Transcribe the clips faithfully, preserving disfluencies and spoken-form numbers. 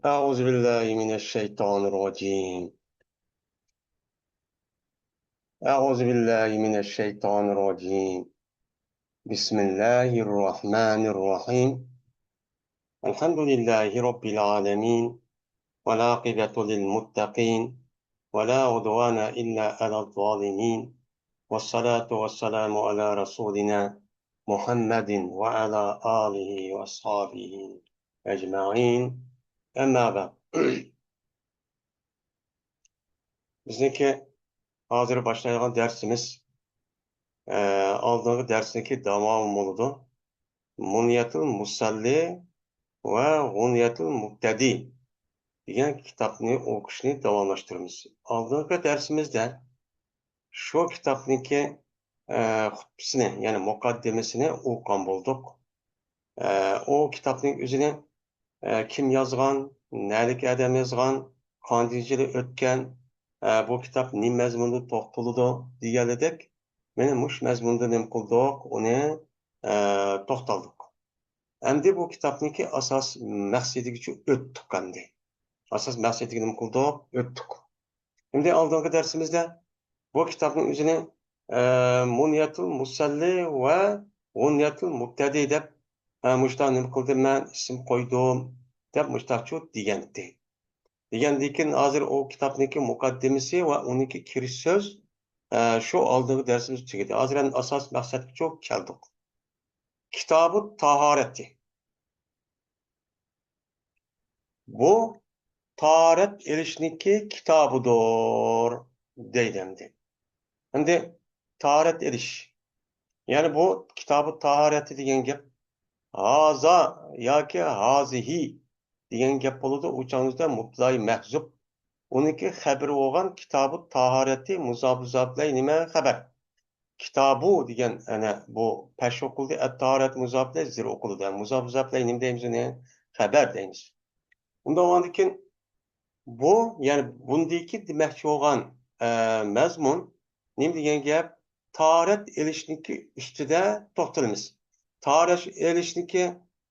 أعوذ بالله من الشيطان الرجيم. أعوذ بالله من الشيطان الرجيم. بسم الله الرحمن الرحيم. الحمد لله رب العالمين. والعاقبة للمتقين. ولا عدوان إلا على الظالمين. والصلاة والسلام على رسولنا محمد وعلى آله وأصحابه أجمعين. أما بعد. بىزنىڭكى ھازىر باشلايدىغان دەرسىمىز، ئە، ئالدىنقى دەرسنىڭكى داۋامى بولىدۇ. مۇنيەتۇل مۇسەللى ۋە غۇنيەتۇل مۇقتەدى دېگەن كىتابنى ئوقۇشنى داۋاملاشتۇرىمىز. ئالدىنقى دەرسىمىزدە شۇ كىتابنىڭكى، ئە، خۇتبىسىنى، يەنى مۇقەددىمىسىنى ئوقۇغان بولدۇق. ئە، ئۇ كىتابنىڭ ئۆزىنى، ئە، كىم يازغان، نەدىكى ئادەم يازغان، قاندىن يىلى ئۆتكەن، ئە، بۇ كىتاب نېمە مەزمۇندا توختىلىدۇ دېگەنلىدەك، مانا مۇشۇ مەزمۇندا نېمە قىلدۇق، ئۇنى، ئە، توختالدۇق. ئەمدى بۇ كىتابنىڭكى ئاساس مەقسىتىگىچە ئۆتتۇق ئەمدى. ئاساس مەقسىتىگە نېمە قىلدۇق؟ ئۆتتۇق. ئەمدى ئالدىنقى دەرسىمىزدە بۇ كىتابنىڭ ئۆزىنى، ئە، مۇنيەتۇل مۇسەللى ۋە غۇنيەتۇل مۇبتەدى دەپ، ئە، مۇشۇنداق نېمە قىلدىم مەن، ئىسىم قويدۇم دەپ مۇشۇنداقچۇ دېگەنتى. دېگەندىن كېيىن ھازىر ئۇ كىتابنىڭكى مۇقەددىمىسى ۋە ئۇنىڭكى كىرىش سۆز، ئە، شۇ ئالدىنقى دەرسىمىز تۈگىدى. ھازىر ئەمدى ئاساسىي مەقسەتكىچۇ كەلدۇق. كىتابۇ تاھارەتى. بۇ تاھارەت ئېلىشنىڭكى كىتابىدۇر، دەيدۇ ئەمدى. ئەمدى تاھارەت ئېلىش. يەنى بۇ كىتابۇ تاھارەتى دېگەن گەپ ھازا ياكى ھازىھى دېگەن گەپ بولىدۇ. ئۇ چاغىمىزدا مۇبتىدائى مەھزۇپ. ئۇنىڭكى خەبىرى بولغان كىتابۇ تاھارەتى مۇزاپ مۇزاپلەي نېمە خەبەر. كىتابۇ دېگەن، ئەنە، بۇ پەش ئوقۇلدى، ئەت-تاھارەت مۇزاپلەي زىر ئوقۇلىدۇ. مۇزاپ مۇزاپلەي نېمە دەيمىز ئۇنى؟ خەبەر دەيمىز. ئۇنداق بولغاندىكىن بۇ، يەنى بۇندىكى دېمەكچى بولغان، ئە، مەزمۇن نېمە دېگەن گەپ؟ تاھارەت ئېلىشنىڭكى ئۈستىدە توختىلىمىز. تاھارەت ئېلىشنىڭكى،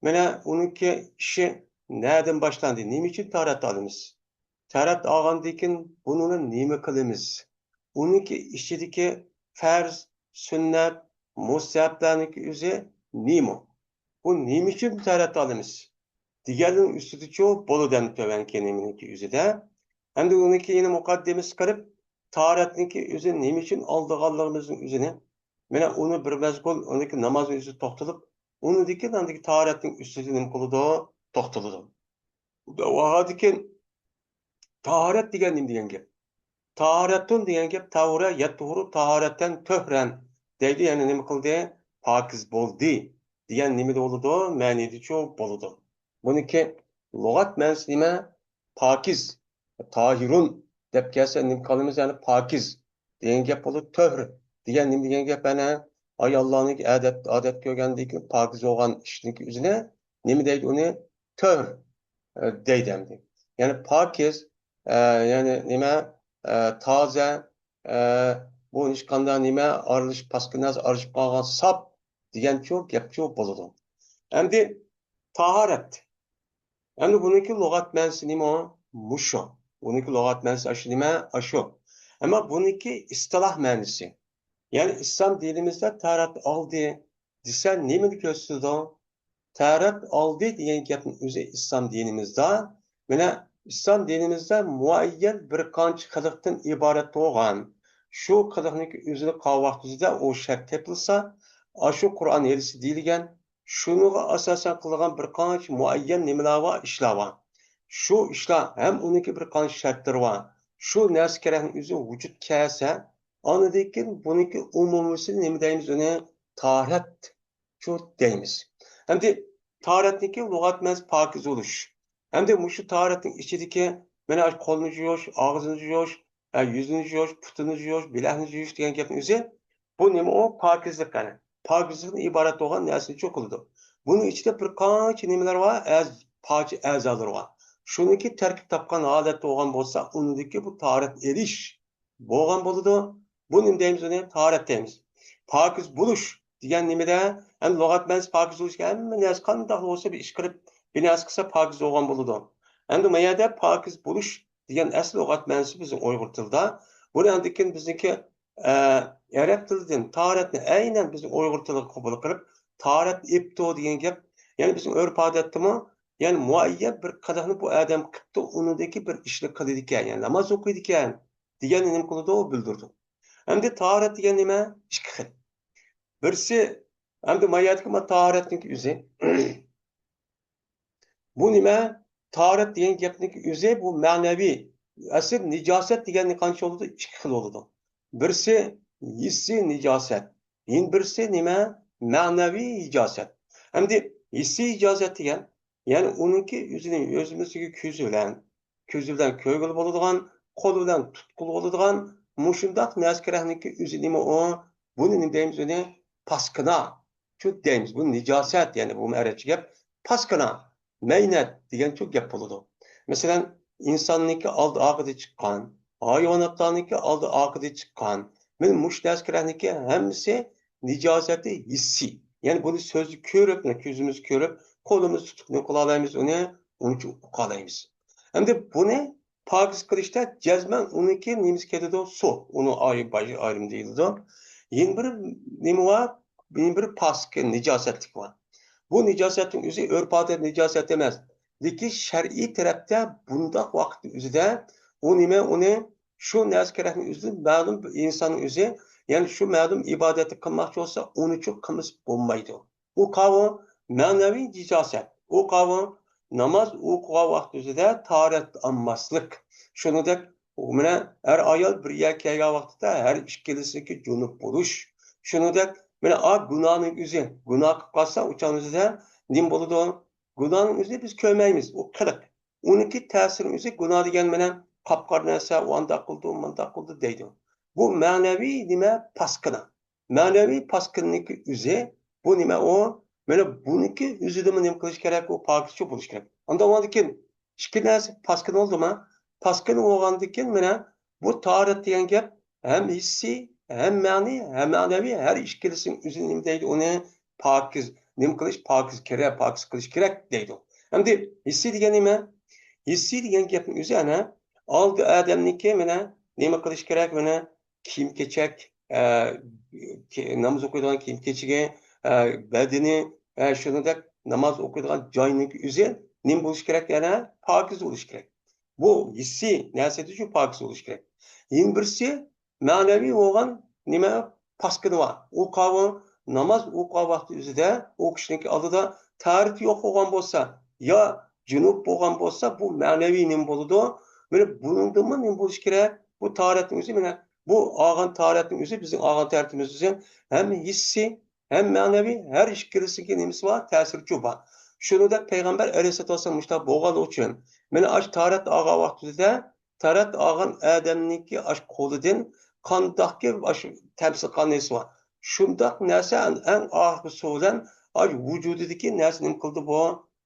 مانا ئۇنىڭكى ئىشى نەدىن باشلاندى؟ نېمە ئۈچۈن تاھارەت ئالىمىز؟ تاھارەت ئالغاندىن كېيىن بۇنى نېمە قىلىمىز؟ ئۇنىڭكى ئىچىدىكى پەرز، سۈننەت، مۇستەھەبلەرنىڭكى ئۆزى نېمە؟ بۇ نېمە ئۈچۈن تاھارەت ئالىمىز؟ دېگەننىڭ ئۈستىدىچۇ بولىدۇ ئەمدى تۆۋەنكى نېمىنىڭكى ئۆزىدە. ئەمدى ئۇنىڭكى يەنە مۇقەددىمىسى قىلىپ، تاھارەتنىڭكى ئۆزى نېمە ئۈچۈن ئالىدىغانلىقىمىزنىڭ ئۆزىنى، مانا ئۇنى بىر مەزگىل ئۇنىڭكى نامازنىڭ ئۆزىدە توختىلىپ، ئۇنىڭدىن كېيىن ئاندىكى تاھارەتنىڭ ئۈستىدە نېمە قىلىدۇ؟ توختىلىدۇ. ۋەھادىكىن تاھارەت دېگەن نېمە دېگەن گەپ؟ تاھارەتۇن دېگەن گەپ تاھۇرە يەتتۇھۇرۇ تاھارەتەن تۆھرەن دەيدۇ، يەنى نېمە قىلدى؟ پاكىز بولدى دېگەن نېمىدە بولىدۇ؟ مەنىدىچۇ بولىدۇ. بۇنىڭكى لۇغەت مەنىسى نېمە؟ پاكىز، تاھىرۇن دەپ كەلسە نېمە قىلىمىز؟ يەنى پاكىز دېگەن گەپ بولىدۇ. تۆھر دېگەن نېمە دېگەن گەپ؟ ئەنە ئاياللارنىڭكى ئادەت، ئادەت كۆرگەندىكى پاكىز بولغان ئىشنىڭكى ئۆزىنى نېمە دەيدۇ؟ ئۇنى تۆھر، ئە، دەيدۇ ئەمدى. يەنى پاكىز، ئە، يەنى نېمە، ئە، تازە، ئە، بۇ ھېچقانداق نېمە ئارىلىشىپ، پاسكىنا نەرسە ئارىلىشىپ قالغان ساپ دېگەنچۇ گەپچۇ بولىدۇ. ئەمدى تاھارەت. ئەمدى بۇنىڭكى لۇغەت مەنىسى نېمە؟ مۇشۇ. بۇنىڭكى لۇغەت مەنىسى ئاشۇ نېمە؟ ئاشۇ. ئەمما بۇنىڭكى ئىستىلاھ مەنىسى. يەنى ئىسلام دىنىمىزدە تاھارەت ئالدى دېسە نېمىنى كۆرسىتىدۇ؟ تاھارەت ئالدى دېگەن گەپنىڭ ئۆزى ئىسلام دىنىمىزدا، مانا ئىسلام دىنىمىزدا مۇئەييەن بىر قانچە قىلىقتىن ئىبارەت بولغان، شۇ قىلىقنىڭكى ئۆزىنى قىلغان ۋاقتىدا ئۇ شەرت تېپىلسا، ئاشۇ قۇرئان ھەدىستە دېيىلگەن، شۇنىڭغا ئاساسەن قىلغان بىر قانچە مۇئەييەن نېمىلەر بار، ئىشلار بار. شۇ ئىشلار ھەم ئۇنىڭكى بىر قانچە شەرتلىرى بار. شۇ نەرسە كېرەكنىڭ ئۆزى ۋۇجۇد كەلسە، ئاندىن كېيىن بۇنىڭكى ئومۇمىيسىنى نېمە دەيمىز ئۇنى؟ تاھارەت شۇ دەيمىز. ئەمدى تاھارەتنىڭكى لۇغەت مەنىسى پاكىز بولۇش. ئەمدى مۇشۇ تاھارەتنىڭ ئىچىدىكى، مانا، قولنى جۇيۇش، ئاغزىنى جۇيۇش، ئە، يۈزنى جۇيۇش، پۇتىنى جۇيۇش، بىلەكنى جۇيۇش دېگەن گەپنىڭ ئۆزى، بۇ نېمە ئۇ؟ پاكىزلىق، يەنى پاكىزلىقتىن ئىبارەت بولغان نەرسىنى چوقۇلىدۇ. بۇنىڭ ئىچىدە بىر قانچە نېمىلەر بار، ئەز-، پارچە ئەزالىرى بار. شۇنىڭكى تەركىب تاپقان ھالەتتە بولغان بولسا، ئۇنىڭدىكى بۇ تاھارەت ئېلىش بولغان بولىدۇ. بۇ نېمە دەيمىز ئۇنى؟ تاھارەت دەيمىز. پاكىز بولۇش دېگەن نېمىدە؟ ئەمدى لۇغەت مەنىسى پاكىز بولۇش، ھەممە نەرسە قانداق بولسا بىر ئىش قىلىپ، بىر نەرسە قىلسا پاكىز بولغان بولىدۇ. ئەمدى ما يەردە پاكىز بولۇش دېگەن ئەسلى لۇغەت مەنىسى بىزنىڭ ئۇيغۇر تىلىدا. بۇنى ئاندىن كېيىن بىزنىڭكى، ئە، ئەرەب تىلىدىن تاھارەتنى ئەينەن بىزنىڭ ئۇيغۇر تىلىغا قوبۇل قىلىپ، تاھارەت ئېپتۇ دېگەن گەپ، يەنى بىزنىڭ ئۆرپ-ئادەتتىمۇ، يەنى مۇئەييەن بىر قىلىقنى بۇ ئادەم قىپتۇ، ئۇنىڭدىكى بىر ئىشنى قىلىدىكەن، يەنى ناماز ئوقۇيدىكەن دېگەننى نېمە قىلىدۇ، بىلدۈرىدۇ. ئەمدى تاھارەت دېگەن نېمە؟ ئىككى خىل. بىرسى، ئەمدى ما يەردىكى ما تاھارەتنىڭكى ئۆزى. بۇ نېمە؟ تاھارەت دېگەن گەپنىڭكى ئۆزى بۇ مەنىۋى. ئەسلى نىجاسەت دېگەننى قانچە بولىدۇ؟ ئىككى خىل بولىدۇ. بىرسى ھېسسىي نىجاسەت. يەنە بىرسى نېمە؟ مەنىۋى نىجاسەت. ئەمدى ھېسسىي نىجاسەت دېگەن، يەنى ئۇنىڭكى ئۆزىنى ئۆزىمىزنىڭ كۆزى بىلەن، كۆزى بىلەن كۆرگىلى بولىدىغان، قولى بىلەن تۇتقىلى بولىدىغان مۇشۇنداق نەرسە كېرەكنىكى ئۆزى نېمە ئۇ؟ بۇنى نېمە دەيمىز ئۇنى؟ پاسكىنا. شۇ دەيمىز. بۇ نىجاسەت، يەنى بۇ ئەرەبچە گەپ پاسكىنا. مەينەت دېگەنچۇ گەپ بولىدۇ. مەسىلەن، ئىنساننىڭكى ئالدى ئارقىدا چىققان، ھايۋاناتلارنىڭكى ئالدى ئارقىدا چىققان، مانا مۇشۇ نەرسە كېرەكنىكى ھەممىسى نىجاسەتى ھېسسىي. يەنى بۇنى سۆزدە كۆرۈپ، كۆزىمىز كۆرۈپ، قولىمىز تۇتۇپ نېمە قىلالايمىز ئۇنى، ئۇنچە ئۇقالايمىز. ئەمدى بۇنى پاكىز قىلىشتا جەزمەن ئۇنىڭكى نېمىسى كېلىدۇ؟ سۇ. ئۇنىڭ ئايرىم، باش ئايرىم دېيىلىدۇ. يەنە بىر نېمە بار؟ يەنە بىر پاسكى نىجاسەتلىك بار. بۇ نىجاسەتنىڭ ئۆزى ئۆرپ-ئادەت نىجاسەت ئەمەس. لېكىن شەرئىي تەرەپتە بۇنداق ۋاقىتنىڭ ئۆزىدە ئۇ نېمە؟ ئۇنى شۇ نەرسە كېرەكنىڭ ئۆزىدىن مەلۇم بىر ئىنساننىڭ ئۆزى، يەنى شۇ مەلۇم ئىبادەتنى قىلماقچى بولسا، ئۇنىچۇ قىلمىسا بولمايدۇ. ئۇ قاۋۇ مەنىۋى نىجاسەت. ئۇ قاۋۇ ناماز ئوقۇغان ۋاقتىدا تاھارەت ئالماسلىق. شۇنىڭدەك، مانا، ئەر-ئايال بىر يەرگە كەلگەن ۋاقتىدا ھەر ئىككىلىسىنىڭكى جۇنۇپ بولۇش. شۇنىڭدەك، مانا، ئا گۇناھنىڭ ئۆزى، گۇناھ قىلىپ قالسا، ئۇ چاغنىڭ ئۆزىدە نېمە بولىدۇ؟ گۇناھنىڭ ئۆزىنى بىز كۆرمەيمىز، ئۇ قىلىق. ئۇنىڭكى تەسىرىنىڭ ئۆزى گۇناھ دېگەن مانا قاپقارا نەرسە، ئۇ ئانداق قىلىدۇ، مۇنداق قىلىدۇ دەيدۇ. بۇ مەنىۋى نېمە؟ پاسكىنا. مەنىۋى پاسكىنىنىڭكى ئۆزى، بۇ نېمە ئۇ؟ مانا بۇنىڭكى ئۆزىدىمۇ نېمە قىلىش كېرەك؟ ئۇ پاكىزچۇ بولۇش كېرەك. ئاندىن ئاندىن كېيىن ئىككى نەرسە پاسكىنا بولدىمۇ؟ پاسكىنا بولغاندىن كېيىن مانا بۇ تاھارەت دېگەن گەپ ھەم ھېسسىي، ھەم مەنىي، ھەم مەنىۋى، ھەر ئىككىلىسىنىڭ ئۆزىنى نېمە دەيدۇ؟ ئۇنى پاكىز، نېمە قىلىش؟ پاكىز كېرەك، پاكىز قىلىش كېرەك دەيدۇ. ئەمدى ھېسسىي دېگەن نېمە؟ ھېسسىي دېگەن گەپنىڭ ئۆزى ئەنە ئالدى ئادەمنىڭكى مانا نېمە قىلىش كېرەك؟ مانا كىيىم-كېچەك، ئە، كى-، ناماز ئوقۇيدىغان كىيىم-كېچىكى، ئە، بەدىنى، ئە، شۇنىڭدەك ناماز ئوقۇيدىغان جاينىڭكى ئۆزى نېمە بولۇشى كېرەك؟ يەنە پاكىز بولۇشى كېرەك. بۇ ھېسسىي نەرسىدە شۇ پاكىز بولۇشى كېرەك. يەنە بىرسى مەنىۋى بولغان نېمە؟ پاسكىنا بار. ئۇ قاۋۇ ناماز ئوقۇغان ۋاقتى ئۆزىدە ئۇ كىشىنىڭكى ئالدىدا تاھارىتى يوق بولغان بولسا، يا جۇنۇپ بولغان بولسا، بۇ مەنىۋى نېمە بولىدۇ؟ مانا بۇنىڭدىنمۇ نېمە بولۇشى كېرەك؟ بۇ تاھارەتنىڭ ئۆزى، مانا بۇ ئالغان تاھارەتنىڭ ئۆزى، بىزنىڭ ئالغان تاھارىتىمىز ئۆزى ھەم ھېسسىي، ھەم مەنىۋى، ھەر ئىككىلىسىنىڭكى نېمىسى بار؟ تەسىرىچۇ بار. شۇنىڭدەك پەيغەمبەر ئەلەيھىسسالاتۇ ۋەسسالام مۇشۇنداق بولغانلىقى ئۈچۈن، مانا ئاشۇ تاھارەت ئالغان ۋاقتىدا تاھارەت ئالغان ئادەمنىڭكى ئاشۇ قولىدىن قانداقكى ئاشۇ تەمسىل قان نېسى بار. شۇنداق نەرسە ئەڭ ئاخىرقى سۇ بىلەن ئاشۇ ۋۇجۇدىدىكى نەرسە نېمە قىلدى بۇ؟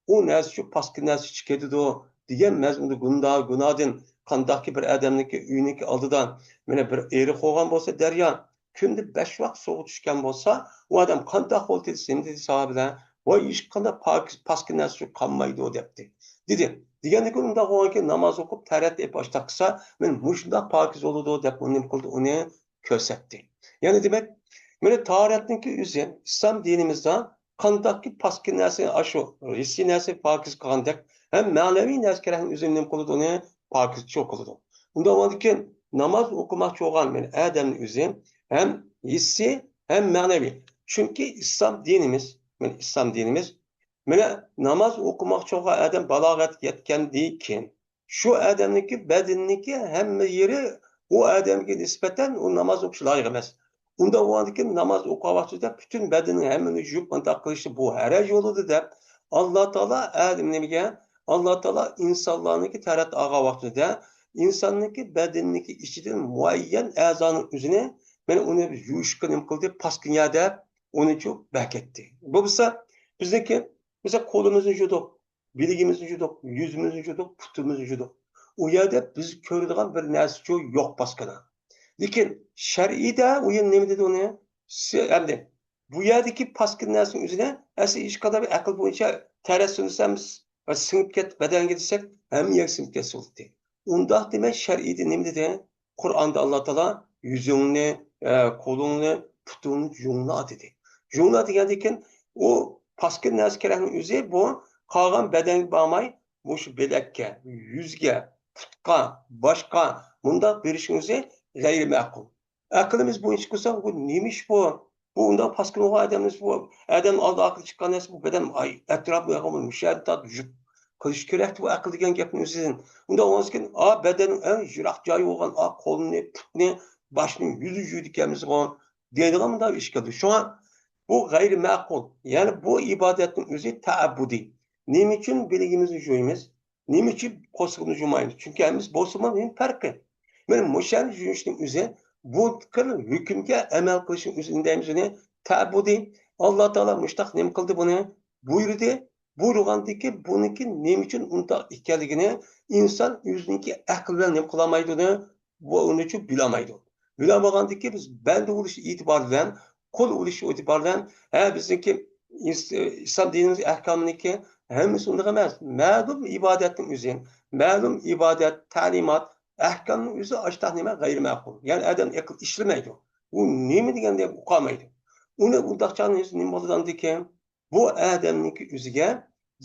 ئۇ نەرسە شۇ پاسكىنا نەرسە ئىچىگە كېتىدۇ دېگەن مەزمۇندا گۇناھ، گۇناھدىن قانداقكى بىر ئادەمنىڭكى ئۆيىنىڭكى ئالدىدا مانا بىر ئېرىق بولغان بولسا دەريا، كۈندە بەش ۋاق سۇغا چۈشكەن بولسا، ئۇ ئادەم قانداق بولدى دېسە، نېمە دېدى ساھابىلەر؟ ۋاي، ھېچقانداق پاكىز، پاسكىنا نەرسە قالمايدۇ دەپتى. دېدى. دېگەندىن كېيىن ئۇنداق بولغانكىن ناماز ئوقۇپ، تەھارەت ئېلىپ ئاشتاق قىلسا، مانا مۇشۇنداق پاكىز بولىدۇ دەپ ئۇ نېمە قىلدى، ئۇنى كۆرسەتتى. يەنى دېمەك، مانا تاھارەتنىڭكى ئۆزى ئىسلام دىنىمىزدا قانداقكى پاسكىنا نەرسە، ئاشۇ ھېسسىي نەرسە پاكىز قىلغاندەك، ھەم مەنىۋى نەرسە كېرەكنىڭ ئۆزىنى نېمە قىلىدۇ، ئۇنى پاكىزچۇ قىلىدۇ. ئۇنداق بولغاندىكىن ناماز ئوقۇماقچى بولغان مانا ئادەمنىڭ ئۆزى ھەم ھېسسىي، ھەم مەنىۋى. چۈنكى ئىسلام دىنىمىز، مانا ئىسلام دىنىمىز، مانا ناماز ئوقۇماقچى بولغان ئادەم بالاغەتكە يەتكەندىن كېيىن، شۇ ئادەمنىڭكى بەدىنىنىڭكى ھەممە يېرى ئۇ ئادەمگە نىسبەتەن ئۇ ناماز ئوقۇش لايىق ئەمەس. ئۇنداق بولغاندىكىن ناماز ئوقۇغان ۋاقتىدا پۈتۈن بەدىنىنىڭ ھەممىنى يۇيۇپ مۇنداق قىلىشنى بۇ ھەرەج بولىدۇ دەپ، ئاللا تائالا ئادەم نېمىگە؟ ئاللا تائالا ئىنسانلارنىڭكى تاھارەت ئالغان ۋاقتىدا ئىنساننىڭكى بەدىنىنىڭكى ئىچىدىن مۇئەييەن ئەزانىڭ ئۆزىنى، مانا ئۇنى يۇيۇشقا نېمە قىلدى؟ پاسكىنا دەپ، ئۇنىچۇ بەكەتتى. بولمىسا بىزنىڭكى، بىز قولىمىزنى يۇدۇق، بىلىكىمىزنى يۇدۇق، يۈزىمىزنى يۇدۇق، پۇتىمىزنى يۇدۇق. ئۇ يەردە بىز كۆرىدىغان بىر نەرسىچۇ يوق پاسكىنا. لېكىن شەرئىيدە ئۇ يەنە نېمە دېدى ئۇنى؟ سى-، ئەمدى بۇ يەردىكى پاسكىنا نەرسىنىڭ ئۆزىنى ئەسلى ھېچقانداق بىر ئەقىل بويىچە تەرەت سۇنسا بىز ۋە سىڭىپ كەتتى بەدەنگە دېسەك، ھەممە يەرگە سىڭىپ كەتسە بولاتتى. ئۇنداق دېمەي، شەرئىيدە نېمە دېدى؟ قۇرئاندا ئاللا تائالا يۈزۈڭنى، ئە، قولۇڭنى، پۇتۇڭنى يۇڭلا دېدى. يۇڭلا دېگەندىن كېيىن ئۇ پاسكىنا نەرسە كېرەكنىڭ ئۆزى بۇ قالغان بەدەنگە بارماي، مۇشۇ بىلەككە، يۈزگە، پۇتقا، باشقا مۇنداق بېرىشنىڭ ئۆزى غەيرىي مەقۇل. ئەقلىمىز بويىچە قىلساق، بۇ نېمە ئىش بۇ؟ بۇ ئۇنداق پاسكىنا بولغان ئادەمنى، بۇ ئادەم ئالدى ئارقىدىن چىققان نەرسە، بۇ بەدەن، ئاي، ئەتراپ مۇشۇ يەردىن تارتىپ يۇيۇپ قىلىش كېرەكتى بۇ ئەقىل دېگەن گەپنى ئۆزىدىن. ئۇنداق بولغاندىكىن، ئا، بەدەننىڭ ئەڭ يىراق جايى بولغان، ئا، قولنى، پۇتنى، باشنى يۈزى يۇيىدىكەنمىزغۇ دەيدىغان مۇنداق ئىش كەلدى. شۇڭا بۇ غەيرىي مەقۇل. يەنى بۇ ئىبادەتنىڭ ئۆزى تەئەببۇدىي. نېمە ئۈچۈن بىلىكىمىزنى يۇيىمىز؟ نېمە ئۈچۈن قورسىقىمىزنى يۇمايمىز؟ چۈنكى ھەممىسى بولسىمۇ نېمە پەرقى؟ مانا مۇشۇ يەرنى يۇيۇشنىڭ ئۆزى، بۇ خىل ھۆكۈمگە ئەمەل قىلىشنىڭ ئۆزى، نېمە دەيمىز ئۇنى؟ تەئەببۇدىي. ئاللا تائالا مۇشۇنداق نېمە قىلدى بۇنى؟ بۇيرۇدى. بۇيرۇغاندىكىن بۇنىڭكى نېمە ئۈچۈن ئۇنداق ئىكەنلىكىنى ئىنسان ئۆزىنىڭكى ئەقلى بىلەن نېمە قىلالمايدۇ ئۇنى؟ بۇ، ئۇنى ئۈچۈن بىلەلمەيدۇ. بىلەلمىگەندىكىن بىز بەندە بولۇش ئېتىبارى بىلەن، قۇل بولۇش ئېتىبارى بىلەن، ھە، بىزنىڭكى ئىس-، ئىسلام دىنىمىز ئەھكامىنىڭكى ھەممىسى ئۇنداق ئەمەس. مەلۇم ئىبادەتنىڭ ئۆزى، مەلۇم ئىبادەت، تەلىمات، ئەھكامنىڭ ئۆزى ئاشتاق نېمە غەيرىي مەقۇل. يەنى ئادەم ئەقىل ئىشلىمەيدۇ. ئۇ نېمە دېگەندەك ئۇقالمايدۇ. ئۇنى ئۇنداق چاغدا نېمە بولىدىكەن؟ بۇ ئادەمنىڭكى ئۆزىگە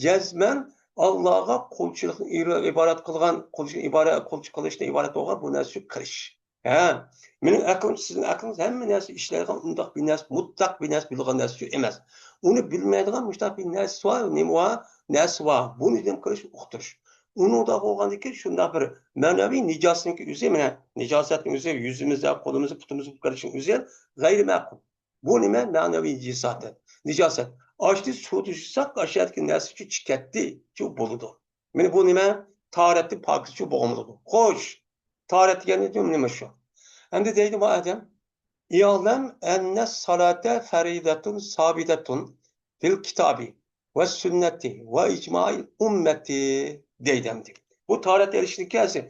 جەزمەن ئاللاغا قۇلچىلىقنى ئىبارەت قىلغان، قۇلچىلىق ئىبارە-، قۇلچىلىق قىلىشتىن ئىبارەت بولغان بۇ نەرسە قىلىش. ھە، مېنىڭ ئەقلىم، سىزنىڭ ئەقلىڭىز ھەممە نەرسە ئىشلەيدىغان ئۇنداق بىر نەرسە، مۇتلەق بىر نەرسە، بىلىدىغان نەرسە ئۈچۈن ئەمەس. ئۇنى بىلمەيدىغان مۇشۇنداق بىر نەرسە بار، نېمە بار؟ نەرسە بار. بۇنى نېمە قىلىش، ئۇقتۇرۇش. ئۇنىڭدا بولغاندىكىن شۇنداق بىر مەنىۋى نىجاسىتنىڭكى ئۆزى، مانا، نىجاسەتنىڭ ئۆزى يۈزىمىزدە، قولىمىزدا، پۇتىمىزدا بولۇپ قېلىشنىڭ ئۆزى غەيرىي مەقۇل. بۇ نېمە؟ مەنىۋى نىجاسەت. نىجاسەت. ئاشۇنى سۇدا يۇساق، ئاشۇ يەردىكى نەرسە چىقىپ كەتتى. شۇ بولىدۇ. مانا بۇ نېمە؟ تاھارەتتىن پاكىز شۇ بولغان بولىدۇ. خوش. تاھارەت دېگەن نېمە شۇ؟ ئەمدى دەيدۇ بۇ ئادەم، ئىئلەم ئەننە سالاتە فەرىدەتۇن سابىتەتۇن فىل كىتابى ۋە سۈننەتى ۋە ئىجمائىل ئۇممەتى دەيدۇ ئەمدى. بۇ تاھارەت ئېلىشنىڭكى ئەسلى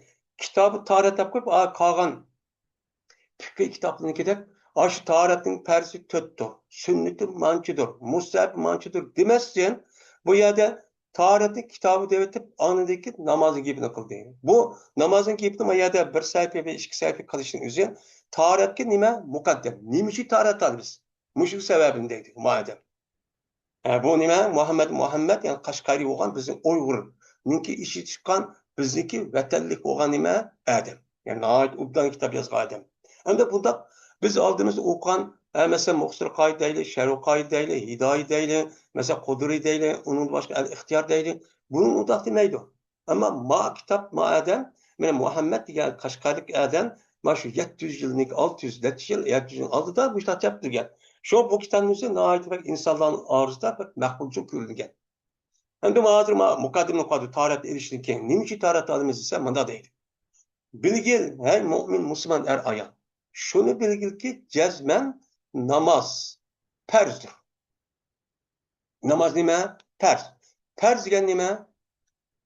كىتابى تاھارەت دەپ قويۇپ، ئا، قالغان پىقھى كىتابلىرىنىڭكىدەك، ئاشۇ تاھارەتنىڭ پەرزى تۆتتۇر، سۈننىتى مانچىدۇر، مۇستەھەبى مانچىدۇر دېمەستىن، بۇ يەردە تاھارەتنىڭ كىتابى دەۋېتىپ، ئاندىن كېيىن نامازنىڭ گېپىنى قىلدى. بۇ نامازنىڭ گېپىنى ما يەردە بىر سەھىپە، بىر ئىككى سەھىپە قىلىشنىڭ ئۆزى تاھارەتكە نېمە مۇقەددەم؟ نېمە ئۈچۈن تاھارەت ئالىمىز؟ مۇشۇ سەۋەبىنى دەيدۇ مۇئادەم. ئە، بۇ نېمە؟ مۇھەممەد، مۇھەممەد، يەنى قەشقەرى بولغان بىزنىڭ ئۇيغۇر. نىڭكى ئىشى چىققان بىزنىڭكى ۋەتەنلىك بولغان نېمە؟ ئادەم. يەنى ناھايىتى ئوبدان كىتاب يازغان ئادەم. ئەمدى بۇنداق بىز ئالدىمىزدا ئوقۇغان، ئە، مەسىلەن، مۇخسىر قايىد دەيلى، شەرھۇ قايىد دەيلى، ھىدايە دەيلى، مەسىلەن، قۇدۇرى دەيلى، ئۇنىڭدىن باشقا ئەل ئىختىيار دەيلى. بۇنى ئۇنداق دېمەيدۇ. ئەمما ما كىتاب، ما ئادەم، مانا مۇھەممەد دېگەن قەشقەرلىك ئادەم، مانا شۇ يەتتە يۈز يىلنىڭ، ئالتە يۈز نەچچە يىل، يەتتە يۈز يىل ئالدىدا مۇشۇنداق دەپ بىلگەن. شۇ بۇ كىتابنىڭ ئۆزى ناھايىتى بەك ئىنسانلارنىڭ ئارىسىدا بەك مەقبۇلچىل كۆرۈلگەن. ئەمدى ھازىر ما مۇقەددىمە قىلىدۇ، تاھارەت ئېلىشتىن كېيىن. نېمە ئۈچۈن تاھارەت ئالىمىز دېسە، مۇنداق دەيدۇ. بىلگىل، ھەي مۇئمىن، مۇسۇلمان ئەر ئايال. شۇنى بىلگىلكى، جەزمەن ناماز پەرزدۇر. ناماز نېمە؟ پەرز. پەرز دېگەن نېمە؟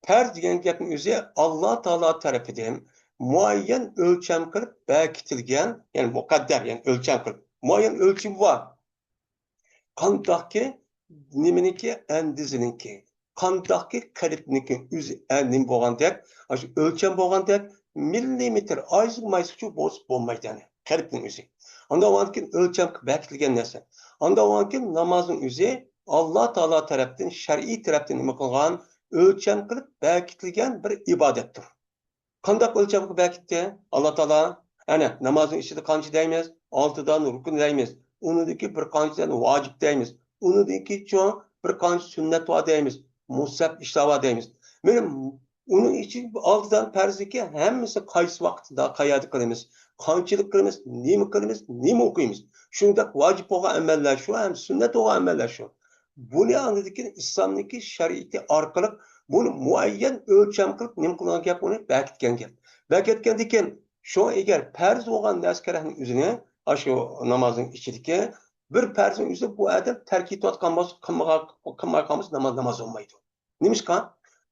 پەرز دېگەن گەپنىڭ ئۆزى ئاللا تائالا تەرىپىدىن مۇئەييەن ئۆلچەم قىلىپ بەكىتىلگەن، يەنى مۇقەددەر، يەنى ئۆلچەم قىلىپ، مۇئەييەن ئۆلچىمى بار. قانداقكى نېمىنىڭكى، ئەندىزىنىڭكى، قانداقكى قەلبنىڭكى ئۆزى، ئە، نېمە بولغاندەك، ئاشۇ ئۆلچەم بولغاندەك، مىللىمېتىر ئايزىغ مايزىغىچە بولسا بولمايدۇ، يەنى قەلبنىڭ ئۆزى. ئاندىن كېيىن ئۆلچەم بەكىتىلگەن نەرسە. ئاندىن كېيىن نامازنىڭ ئۆزى ئاللا تائالا تەرەپتىن، شەرئىي تەرەپتىن نېمە قىلغان، ئۆلچەم قىلىپ بەكىتىلگەن بىر ئىبادەتتۇر. قانداق ئۆلچەمگە بەكىتتى ئاللا تائالا؟ ئەنە، نامازنىڭ ئىچىدە قانچە دەيمىز؟ ئالتە دانە رۇكۇن دەيمىز. ئۇنىڭدىكى بىر قانچە دانە ۋاجىپ دەيمىز. ئۇنىڭدىن كېيىنچۇ بىر قانچە سۈننەت بار دەيمىز. مۇستەھەب ئىشلار بار دەيمىز. مانا ئۇنىڭ ئىچىدە ئالتە دانە پەرزنىڭكى ھەممىسى قايسى ۋاقىتتا، قەيەردە قىلىمىز؟ قانچىلىك قىلىمىز؟ نېمە قىلىمىز؟ نېمە ئوقۇيمىز؟ شۇنداق ۋاجىپ بولغان ئەمەللەر شۇ، ھەم سۈننەت بولغان ئەمەللەر شۇ. بۇنى ئاندىن كېيىن ئىسلامنىڭكى شەرىئىتى ئارقىلىق بۇنى مۇئەييەن ئۆلچەم قىلىپ نېمە قىلغان گەپ، ئۇنى بەكىتكەن گەپ. بەكىتكەندىن كېيىن، شۇڭا ئەگەر پەرز بولغان نەرسە كېرەكنىڭ ئۆزىنى، ئاشۇ نامازنىڭ ئىچىدىكى بىر پەرزنىڭ ئۆزىنى بۇ ئادەم تەرك ئېتىۋاتقان بولسا، قىلمىغان، قىلمايۋاتقان بولسا، ناماز، ناماز بولمايدۇ. نېمىشقا؟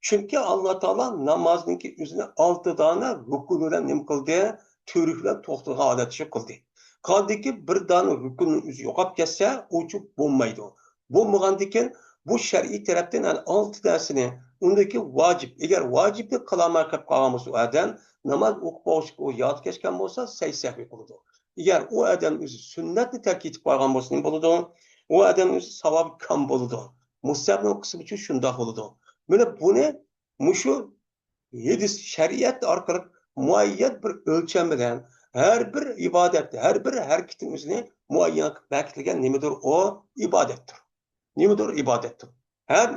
چۈنكى ئاللا تائالا نامازنىڭكى ئۆزىنى ئالتە دانە رۇكۇن بىلەن نېمە قىلدى؟ تۈۋرۈك بىلەن توختىتىدىغان ھالەتتە شۇ قىلدى. قالدىكى بىر دانە رۇكۇننىڭ ئۆزى يوقاپ كەتسە، ئۇچۇ بولمايدۇ. بولمىغاندىكىن بۇ شەرئىي تەرەپتىن ئەنە ئالتە نەرسىنى، ئۇندىكى ۋاجىپ. ئەگەر ۋاجىپنى قىلالماي قېلىپ قالغان بولسا ئۇ ئادەم، ناماز ئوقۇپ بولغۇچە ئۇ ياد كەچكەن بولسا، سەي سەھۋى قىلىدۇ. ئەگەر ئۇ ئادەم ئۆزى سۈننەتنى تەرك ئېتىپ قالغان بولسا نېمە بولىدۇ؟ ئۇ ئادەم ئۆزى ساۋابى كام بولىدۇ. مۇستەھەبنىڭ قىسمىچۇ شۇنداق بولىدۇ. مانا بۇنى مۇشۇ ھەدىس، شەرىئەت ئارقىلىق مۇئەييەن بىر ئۆلچەم بىلەن ھەر بىر ئىبادەت، ھەر بىر ھەرىكىتىنىڭ ئۆزىنى مۇئەييەن قىلىپ بەكىتىلگەن نېمىدۇر ئۇ؟ ئىبادەتتۇر. نېمىدۇر؟ ئىبادەتتۇر. ھەم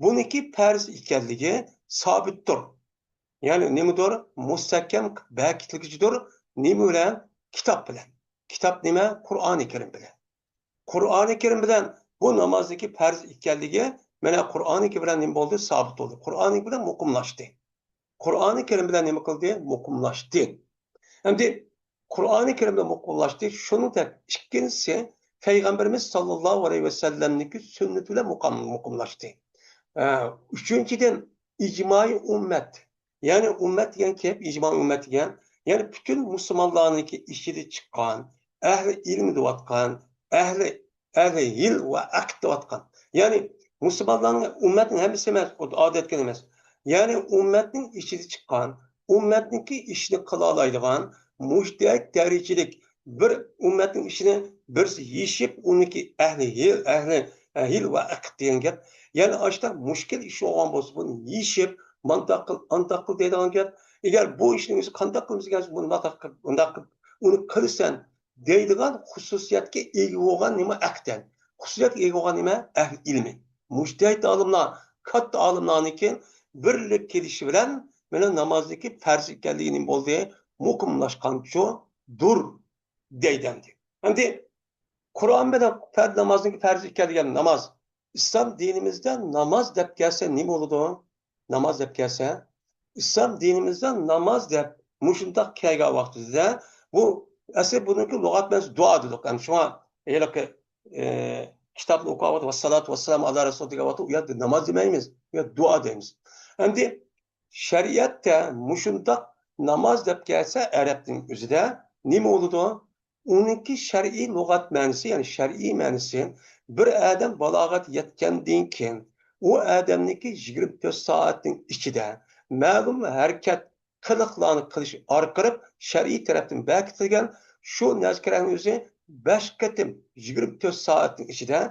بۇنىڭكى پەرز ئىكەنلىكى سابىتتۇر. يەنى نېمىدۇر؟ مۇستەھكەم بەكىتىلگۈچىدۇر. نېمە بىلەن؟ كىتاب بىلەن. كىتاب نېمە؟ قۇرئانى كەرىم بىلەن. قۇرئانى كەرىم بىلەن بۇ نامازنىڭكى پەرز ئىكەنلىكى، مانا، قۇرئانى كەرىم بىلەن نېمە بولدى؟ سابىت بولدى. قۇرئانى كەرىم بىلەن مۇقىملاشتى. قۇرئانى كەرىم بىلەن نېمە قىلدى؟ مۇقىملاشتى. ئەمدى قۇرئانى كەرىم بىلەن مۇقىملاشتى. شۇنىڭدەك ئىككىنچىسى، پەيغەمبىرىمىز ساللاللاھۇ ئەلەيھى ۋەسەللەمنىڭكى سۈننىتى بىلەن مۇقام-، مۇقىملاشتى. ئە، ئۈچىنچىدىن، ئىجمائى ئۈممەت. يەنى ئۈممەت دېگەن گەپ، ئىجمائى ئۈممەت دېگەن، يەنى پۈتۈن مۇسۇلمانلارنىڭكى ئىچىدە چىققان، ئەھلى ئىلىم دەۋاتقان، ئەھلى، ئەھلى ھىل ۋە ئەقىد دەۋاتقان. يەنى مۇسۇلمانلارنىڭ، ئۈممەتنىڭ ھەممىسى ئەمەس، ئۇ ئادەتكە ئەمەس. يەنى ئۈممەتنىڭ ئىچىدە چىققان، ئۈممەتنىڭكى ئىشىنى قىلالايدىغان، مۇجتەھىد دەرىجىلىك بىر ئۈممەتنىڭ ئىشىنى بىرسى يېشىپ، ئۇنىڭكى ئەھلى ھىل، ئەھلى ھىل ۋە ئەقىد دېگەن گەپ. يەنى ئاشۇنداق مۈشكۈل ئىش بولغان بولسا، بۇنى يېشىپ، مانداق قىل، ئانداق قىل دەيدىغان گەپ. ئەگەر بۇ ئىشنى ئۆزى قانداق قىلىمىز دېگەن، بۇنداق قىل، بۇنداق قىل، ئۇنى قىلىسەن دەيدىغان خۇسۇسىيەتكە ئىگە بولغان نېمە؟ ئەقىدەن. خۇسۇسىيەتكە ئىگە بولغان نېمە؟ ئەھلى ئىلمى. مۇجتەھىد ئالىملار، كاتتا ئالىملارنىڭكى بىرلىككە كېلىشى بىلەن، مانا، نامازنىڭكى پەرز ئىكەنلىكى نېمە بولدى؟ مۇقىملاشقانچۇ دۇر دەيدۇ ئەمدى. ئەمدى قۇرئان بىلەن پەرز، نامازنىڭ پەرز ئىكەنلىكى، ناماز، ئىسلام دىنىمىزدە ناماز دەپ كەلسە نېمە بولىدۇ؟ ناماز دەپ كەلسە، ئىسلام دىنىمىزدا ناماز دەپ مۇشۇنداق كەلگەن ۋاقتىدا، بۇ ئەسلى بۇنىڭكى لۇغەت مەنىسى دۇئا دېدۇق. يەنى شۇڭا ھېلىقى، ئە، كىتابنى ئوقۇۋاتىپ، ۋەسسالاتۇ ۋەسسالامۇ ئالا رەسۇل دېگەن ۋاقىتتا، ئۇ يەردە ناماز دېمەيمىز، ئۇ يەردە دۇئا دەيمىز. ئەمدى شەرىئەتتە مۇشۇنداق ناماز دەپ كەلسە، ئەرەبنىڭ ئۆزىدە نېمە بولىدۇ؟ ئۇنىڭكى شەرئىي لۇغەت مەنىسى، يەنى شەرئىي مەنىسى، بىر ئادەم بالاغەت يەتكەندىن كېيىن، ئۇ ئادەمنىڭكى يىگىرمە تۆت سائەتنىڭ ئىچىدە مەلۇم ھەرىكەت، قىلىقلارنى قىلىش ئارقىلىق شەرئىي تەرەپتىن بەكىتىلگەن شۇ نەزكىرەنىڭ ئۆزى بەش قېتىم، يىگىرمە تۆت سائەتنىڭ ئىچىدە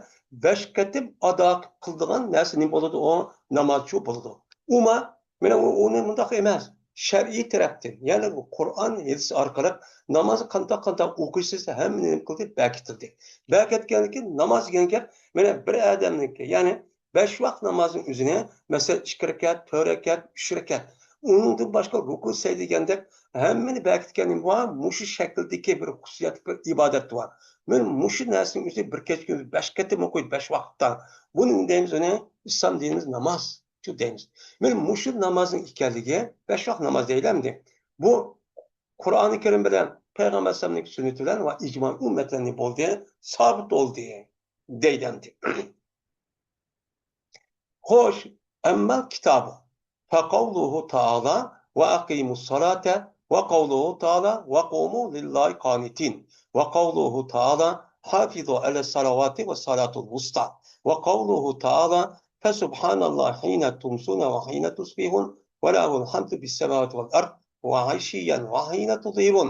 بەش قېتىم ئادا قىلىدىغان نەرسە نېمە بولىدۇ؟ ئۇ نامازچۇ بولىدۇ. ئۇما، مانا ئۇ، ئۇنى مۇنداق ئەمەس. شەرئىي تەرەپتىن، يەنى بۇ قۇرئان، ھەدىس ئارقىلىق نامازنى قانداق، قانداق ئوقۇيسىز، ھەممىنى نېمە قىلدى؟ بەكىتىلدى. بەكىتكەندىن كېيىن ناماز دېگەن گەپ، مانا بىر ئادەمنىڭكى، يەنى بەش ۋاق نامازنىڭ ئۆزىنى، مەسىلەن، ئىككى رەكەت، تۆت رەكەت، ئۈچ رەكەت، ئۇنىڭدىن باشقا رۇكۇ سەجدە دېگەندەك ھەممىنى بەكىتكەن نېمە بار؟ مۇشۇ شەكىلدىكى بىر خۇسۇسىيەتلىك بىر ئىبادەت بار. مانا مۇشۇ نەرسىنىڭ ئۆزى بىر كېچە كۈندۈز بەش قېتىم ئوقۇيدۇ، بەش ۋاقىتتا. بۇنى دەيمىز، ئۇنى ئىسلام دىنىمىز ناماز. شۇ دەيمىز. مانا مۇشۇ نامازنىڭ ئىكەنلىكى، بەش ۋاق ناماز دەيلى ئەمدى. بۇ قۇرئانى كەرىم بىلەن، پەيغەمبەر ئەلەيھىسسالامنىڭ سۈننىتى بىلەن ۋە ئىجما ئۈممەتلەرنى بولدى، سابىت بولدى دەيدۇ ئەمدى. خوش، أما الكتاب فقوله تعالى وأقيموا الصلاة وقوله تعالى وقوموا لله قانتين وقوله تعالى حافظوا على الصلوات والصلاة الوسطى وقوله تعالى فسبحان الله حين تمسون وحين تصبحون وله الحمد في السماوات والأرض وعشيا وحين تظهرون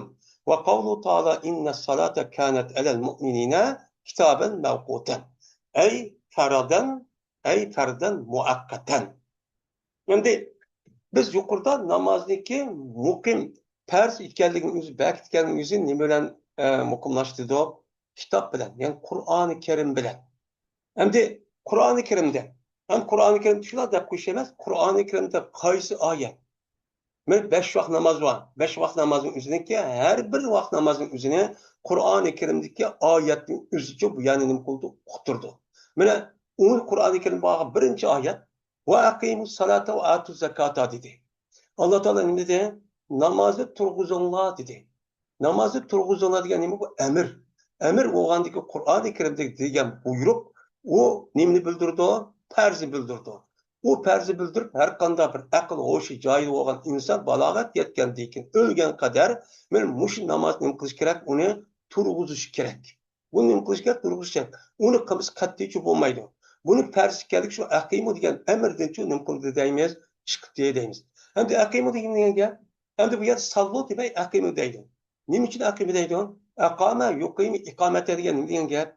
وقوله تعالى إن الصلاة كانت على المؤمنين كتابا موقوتا أي فرضا أي فرضا مؤقتا. ئەمدى بىز يۇقىرىدا نامازنىڭكى مۇقىم، پەرز ئىكەنلىكىنى ئۆزى، بەكىتكەنلىكىنى ئۆزى نېمە بىلەن، ئە، مۇقىملاشتۇردۇق؟ كىتاب بىلەن، يەنى قۇرئانى كەرىم بىلەن. ئەمدى قۇرئانى كەرىمدە، ھەم قۇرئانى كەرىمدە شۇنداق دەپ قويۇش ئەمەس، قۇرئانى كەرىمدە قايسى ئايەت؟ مانا بەش ۋاق ناماز بار. بەش ۋاق نامازنىڭ ئۆزىنىڭكى، ھەر بىر ۋاق نامازنىڭ ئۆزىنى قۇرئانى كەرىمدىكى ئايەتنىڭ ئۆزىچە بۇ يەنى نېمە قىلدى؟ ئۇقتۇردى. مانا ئۇ قۇرئانى كەرىمدە بارغان بىرىنچى ئايەت، «ۋە ئەقىمۇس سالاتا ۋە ئاتۇز زاكاتا» دېدى. ئاللا تائالا نېمە دېدى؟ «نامازنى تۇرغۇزۇڭلار» دېدى. نامازنى تۇرغۇزۇڭلار دېگەن نېمە؟ بۇ ئەمىر. ئەمىر بولغاندىكى قۇرئانى كەرىمدە دېگەن بۇيرۇق، ئۇ نېمىنى بىلدۈرىدۇ؟ پەرزنى بىلدۈرىدۇ. ئۇ پەرزنى بىلدۈرۈپ، ھەر قانداق بىر ئەقىل، ھوشى، جاھىل بولغان ئىنسان بالاغەت يەتكەندىن كېيىن، ئۆلگەن قەدەر، مانا مۇشۇ نامازنى نېمە قىلىش كېرەك؟ ئۇنى تۇرغۇزۇش كېرەك. بۇنى نېمە قىلىش كېرەك؟ تۇرغۇزۇش كېرەك. ئۇنى قىلمىسا قەتئىيچە بولمايدۇ. بۇنى پەرز ئىكەنلىكى شۇ ئەقىمۇ دېگەن ئەمىردىن شۇ نېمە قىلدى دەيمىز، چىقتى دەيمىز. ئەمدى ئەقىمۇ دېگەن گەپ، ئەمدى بۇ يەردە ساللۇ دېمەي ئەقىمۇ دەيدۇ. نېمە ئۈچۈن ئەقىمۇ دەيدۇ؟ ئەقامە، يۇقىمۇ، ئىقامەتە دېگەن نېمە دېگەن گەپ؟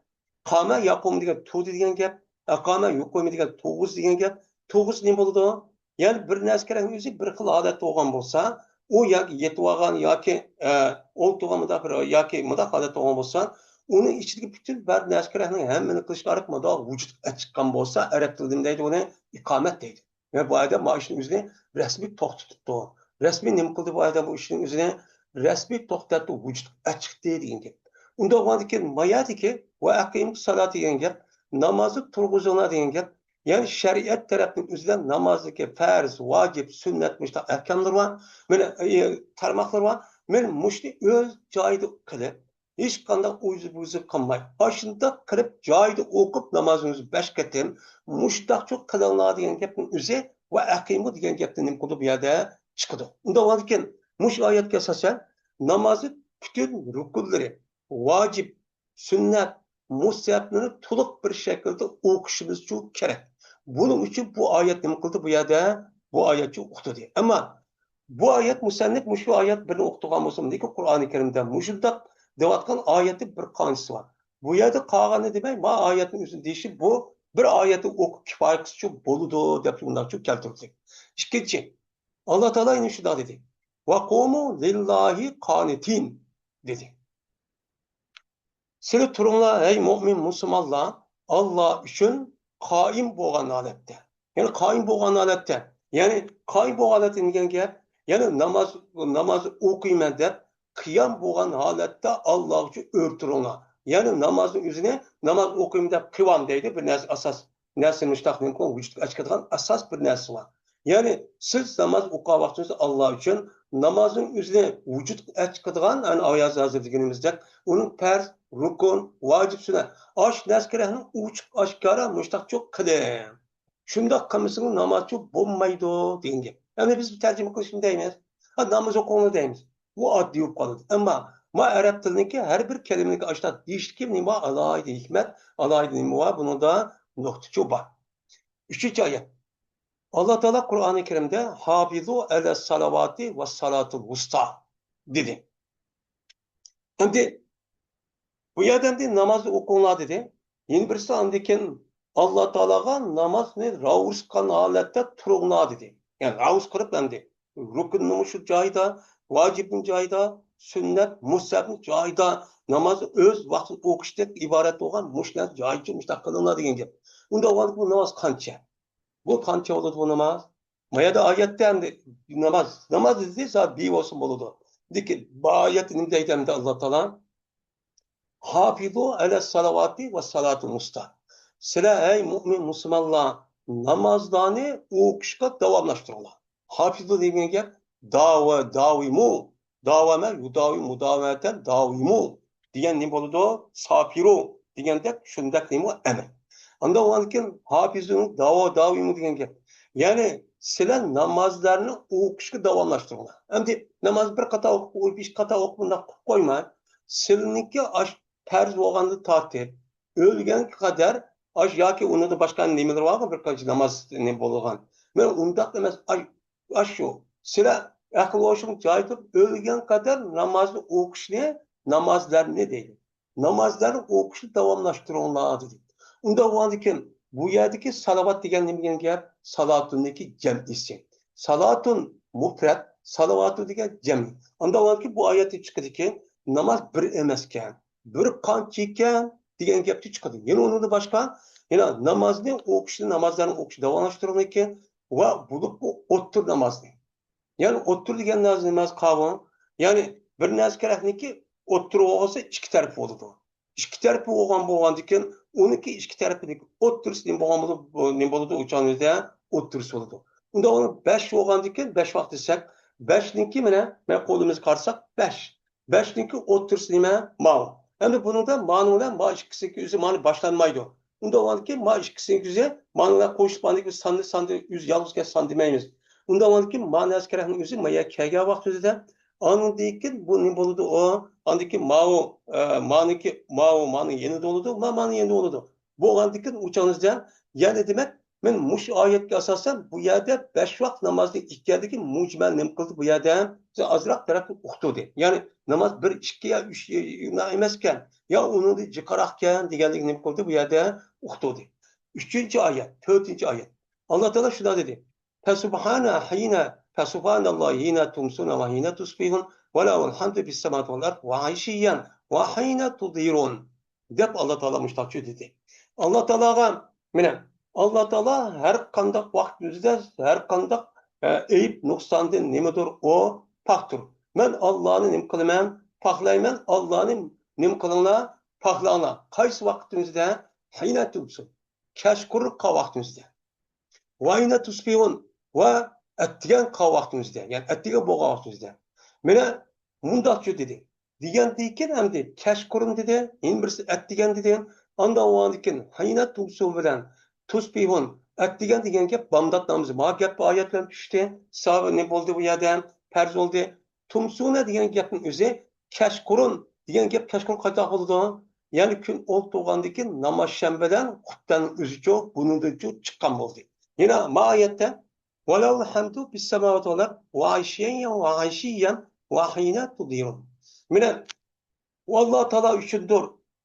قامە ياقۇمۇ دېگەن تۇردى دېگەن گەپ. ئەقامە يۇقىمۇ دېگەن تۇرغۇزدى دېگەن گەپ. تۇرغۇز نېمە بولىدۇ؟ يەنى بىر نەرسە كېرەكنىڭ ئۆزى بىر خىل ھالەتتە بولغان بولسا، ئۇ ياكى يېتىۋالغان ياكى، ئە، ئولتۇرغان مۇنداق بىر ياكى مۇنداق ھالەتتە بولغان بولسا، ئۇنىڭ ئىچىدىكى پۈتۈن بار نەرسە كېرەكنىڭ ھەممىنى قىلىشقا ئارىق مۇنداق ۋۇجۇدقا چىققان بولسا، ئەرەب تىلىدا نېمە دەيدۇ؟ ئۇنى ئىقامەت دەيدۇ. ۋە بۇ ئادەم ما ئىشنى ئۆزىنى رەسمىي توختىتىپتۇ. رەسمىي نېمە قىلدى بۇ ئادەم؟ بۇ ئىشنى ئۆزىنى رەسمىي توختاتتى، ۋۇجۇدقا چىقتى دېگەن گەپ. ئۇنداق بولغاندىكىن ما يەردىكى ۋە ئەقىمۇ سالاتا دېگەن گەپ، نامازنى تۇرغۇزۇڭلار دېگەن گەپ، يەنى شەرىئەت تەرەپتىن ئۆزىدە نامازدىكى پەرز، ۋاجىپ، سۈننەت مۇشۇنداق ئەھكاملىرى بار. مانا، ئى، تارماقلىرى بار. مانا مۇشۇنى ئۆز جايىدا قىلىپ، ھېچقانداق ئۇزۇر-بۇزۇر قىلماي، ئاشۇنداق قىلىپ جايىدا ئوقۇپ نامازىڭىزنى بەش قېتىم، مۇشۇنداقچۇ قىلىڭلار دېگەن گەپنىڭ ئۆزى ۋە ئەقىمۇ دېگەن گەپنى نېمە قىلىدۇ بۇ يەردە چىقىدۇ. ئۇنداق بولغاندىكىن مۇشۇ ئايەتكە ئاساسەن نامازنى پۈتۈن رۇكۇنلىرى، ۋاجىپ، سۈننەت، مۇستەھەبلىرىنى تولۇق بىر شەكىلدە ئوقۇشىمىزچۇ كېرەك. بۇنىڭ ئۈچۈن بۇ ئايەت نېمە قىلدى بۇ يەردە؟ بۇ ئايەتچۇ ئۇقتۇردى. ئەمما بۇ ئايەت مۇسەننىپ مۇشۇ ئايەت بىرنى ئوقۇتقان بولسا، لېكىن قۇرئانى كەرىمدە مۇشۇنداق دەۋاتقان ئايەتنىڭ بىر قانچىسى بار. بۇ يەردە قالغاننى دېمەي، ما ئايەتنىڭ ئۆزىنى دېيىشى بۇ بىر ئايەتنى ئوقۇپ كىپايە قىلسىچۇ بولىدۇ دەپ مۇنداقچۇ كەلتۈردى. ئىككىنچى، ئاللا تائالا يەنە شۇنداق دېدى. «ۋەقۇمۇ لىللاھى قانىتىن» دېدى. سىلى تۇرۇڭلار، ھەي مۆمىن مۇسۇلمانلار، ئاللا ئۈچۈن قائىم بولغان ھالەتتە. يەنى قائىم بولغان ھالەتتە. يەنى قائىم بولغان ھالەتتە دېگەن گەپ، يەنى ناماز، ناماز ئوقۇيمەن دەپ قىيام بولغان ھالەتتە ئاللا ئۈچۈن ئۆرە تۇرۇڭلار. يەنى نامازنىڭ ئۆزىنى ناماز ئوقۇيمەن دەپ قىلىۋالما دەيدۇ، بىر نەرسە ئاساس. نەرسە مۇشتاق نېمە ۋۇجۇدقا چىقىدىغان ئاساس بىر نەرسە بار. يەنى سىز ناماز ئوقۇغان ۋاقتىڭىزدا ئاللا ئۈچۈن نامازنىڭ ئۆزىنى ۋۇجۇدقا چىقىدىغان، يەنى ئاياز ھازىر دېگىنىمىزدەك، ئۇنىڭ پەرز، رۇكۇن، ۋاجىپ، سۈننەت، ئاشۇ نەرسە كېرەكنى ئوچۇق ئاشكارا مۇشتاقچۇ قىلىڭ. شۇنداق قىلمىسىڭىز نامازچۇ بولمايدۇ دېگەن گەپ. يەنى بىز تەرجىمە قىلىشنى دەيمىز. ھە، ناماز ئوقۇڭلار دەيمىز. بۇ ئاددىي بولۇپ قالىدۇ. ئەمما ما ئەرەب تىلىنىڭكى ھەر بىر كەلىمىنىڭكى ئاشۇنداق دېيىشتىكى نېمە بار؟ ئالاھىدە ھېكمەت، ئالاھىدە نېمە بار؟ بۇنىڭدا نۇقتىچۇ بار. ئۈچىنچى ئايەت. ئاللا تائالا قۇرئانى كەرىمدە «ھافىزۇ ئەلەس سالاۋاتى ۋەس سالاتىل ۋۇستا» دېدى. ئەمدى بۇ يەردە ئەمدى نامازنى ئوقۇڭلار دېدى. يەنە بىرسى ئاندىن كېيىن ئاللا تائالاغا نامازنى راۋۇرۇسقان ھالەتتە تۇرۇڭلار دېدى. يەنى راۋۇرۇس قىلىپ ئەمدى رۇكۇننىمۇ شۇ جايىدا، ۋاجىپنىمۇ جايىدا، سۈننەت، مۇستەھەبنى جايىدا، نامازنى ئۆز ۋاقتىدا ئوقۇشتىن ئىبارەت بولغان مۇشۇ نەرسە جايىچە مۇشۇنداق قىلىڭلار دېگەن گەپ. ئۇنداق بولغاندا بۇ ناماز قانچە؟ بۇ قانچە بولىدۇ بۇ ناماز؟ ما يەردە ئايەتتە ئەمدى ناماز، ناماز دېسە بى بولسا بولىدۇ. لېكىن بۇ ئايەتتە نېمە دەيدۇ ئەمدى ئاللا تائالا؟ «ھافىزۇ ئەلەس سالاۋاتى ۋەس سالاتىل ۋۇستا». سىلەر، ھەي مۆمىن مۇسۇلمانلار، نامازلارنى ئوقۇشقا داۋاملاشتۇرۇڭلار. ھافىزۇ دېگەن گەپ داۋا، داۋىمۇ، داۋامە، يۇداۋىمۇ، مۇداۋەمەتەن، داۋىمۇ دېگەن نېمە بولىدۇ؟ ساپىرۇ دېگەندەك، شۇنداق نېمە ئەمر. ئاندىن ئۇنىڭدىن كېيىن ھافىزۇ، داۋا، داۋىمۇ دېگەن گەپ. يەنى سىلەر نامازلارنى ئوقۇشقا داۋاملاشتۇرۇڭلار. ئەمدى ناماز بىر قاتا ئوقۇپ، ئىككى قاتا ئوقۇپ، بۇنداق قىلىپ قويماي، سىلىنىڭكى ئاش پەرز بولغاندا تارتىپ، ئۆلگەنگە قەدەر ئاش ياكى ئۇنىڭدىن باشقا نېمىلىرى بارغۇ، بىر قانچە ناماز نېمە بولغان. مەن ئۇنداق ئەمەس، ئاش، ئاشۇ. سىلەر ئەقىل ھوشۇڭ جايىدا تۇرۇپ، ئۆلگەن قەدەر نامازنى ئوقۇشنى، نامازلارنى دەيدۇ. نامازلارنى ئوقۇشنى داۋاملاشتۇرۇڭلار دېدى. ئۇنداق بولغاندىكىن، بۇ يەردىكى سالاۋات دېگەن نېمە دېگەن گەپ؟ سالاتۇننىڭكى جەمئىسى. سالاتۇن مۇپرەت، سالاۋاتۇ دېگەن جەمئىي. ئانداق بولغاندىكىن، بۇ ئايەتتىن چىقىدىكى، ناماز بىر ئەمەسكەن، بىر قانچە ئىكەن دېگەن گەپتىن چىقىدۇ. يەنە ئۇنىڭدىن باشقا، يەنە نامازنى ئوقۇشنى، نامازلارنى ئوقۇشنى داۋاملاشتۇرغىنىكى ۋە بولۇپمۇ ئوتتۇرا نامازنى. يەنى ئوتتۇرا دېگەن نەرسە نېمە قاۋۇ؟ يەنى بىر نەرسە كېرەكنىكى ئوتتۇرا بولغانسا ئىككى تەرىپى بولىدۇ. ئىككى تەرىپى بولغان بولغاندىكىن، ئۇنىڭكى ئىككى تەرىپىنىڭ ئوتتۇرىسى نېمە بولغان بولىدۇ؟ نېمە بولىدۇ؟ ئۇچانىمىزدا ئوتتۇرىسى بولىدۇ. ئۇنداق بولغاندا بەش بولغاندىكىن، بەش ۋاقىت دېسەك، بەشنىڭكى مانا، مانا قولىمىزغا قارىساق، بەش. بەشنىڭكى ئوتتۇرىسى نېمە؟ ماۋۇ. ئەمدى بۇنىڭدا مانىڭ بىلەن ما ئىككىسىنىڭكى ئۆزى مانا باشلانمايدۇ. ئۇنداق بولغاندىكىن، ما ئىككىسىنىڭكى ئۆزى مانىڭ بىلەن قوشۇلۇپ، ئاندىن كېيىن ساننى، ساننى ئۆزى يالغۇزكەن سان دېمەيمىز. ئۇنداق بولغاندىكىن، ما نەرسە كېرەكنىڭ ئۆزى ما يەرگە كەلگەن ۋاقتىدا ئاندىن كېيىن بۇ نېمە بولىدۇ ئۇ؟ ئاندىن كېيىن ماۋۇ، ئە، مانىڭكى، ماۋۇ، مانىڭ يېنىدا بولىدۇ، ما، مانىڭ يېنىدا بولىدۇ. بولغاندىن كېيىن ئۇچانىزدا يەنى دېمەك، مەن مۇشۇ ئايەتكە ئاساسەن بۇ يەردە بەش ۋاق نامازنىڭ ئىكەنلىكى مۇجمەل نېمە قىلدى بۇ يەردە؟ ئازراق تەرەپنى ئۇقتۇردى. يەنى ناماز بىر، ئىككى يا ئۈچ ئېمەسكەن، يا ئۇنىڭدىن جىقراقكەن دېگەنلىكنى نېمە قىلدى بۇ يەردە؟ ئۇقتۇردى. ئۈچىنچى ئايەت، تۆتىنچى ئايەت. ئاللا تائالا شۇنداق دېدى. فسبحان حين، فسبحان الله حين تمسون وحين تصبحون وله الحمد في السماوات والأرض وعشيا وحين تظهرون دەپ ئاللا تائالا مۇشتاقچۇ دېدى. ئاللا تائالاغا، مانا، ئاللا تائالا ھەر قانداق ۋاقىت ئۆزىدە، ھەر قانداق، ئە، ئەيىب، نۇقساندىن نېمىدۇر ئۇ پاكتۇر. مەن ئاللانى نېمە قىلىمەن؟ پاكلايمەن. ئاللانى نېمە قىلىڭلار؟ پاكلاڭلار. قايسى ۋاقىت ئۆزىدە؟ حين تمسون. كەچقۇرۇن قىلغان ۋاقتىمىزدا. وحين تصبحون، ۋە ئەتىگەن قىلغان ۋاقتىمىزدا، يەنى ئەتىگەن بولغان ۋاقتىمىزدا. مانا مۇنداقچۇ دېدى. دېگەندىن كېيىن ئەمدى كەچقۇرۇن دېدى، يەنە بىرسى ئەتىگەن دېدى. ئاندىن ئاۋۋالدىن كېيىن حين تمسون بىلەن تصبحون، ئەتىگەن دېگەن گەپ بامدات نامىزى. مانا گەپ ئايەت بىلەن چۈشتى. ساۋابى نېمە بولدى بۇ يەردە؟ پەرز بولدى. تمسون دېگەن گەپنىڭ ئۆزى كەچقۇرۇن دېگەن گەپ كەچقۇرۇن قانداق بولىدۇ؟ يەنى كۈن ئولتۇرغاندىن كېيىن ناماز شەم بىلەن خۇتبەنىڭ ئۆزىچۇ بۇنىڭدىنچۇ چىققان بولدى. يەنە ما ئايەتتە ولله الحمد في السماوات والأرض وعشيا وعشيا وحين تظهرون. مانا ئۇ ئاللا تائالا ئۈچۈندۇر.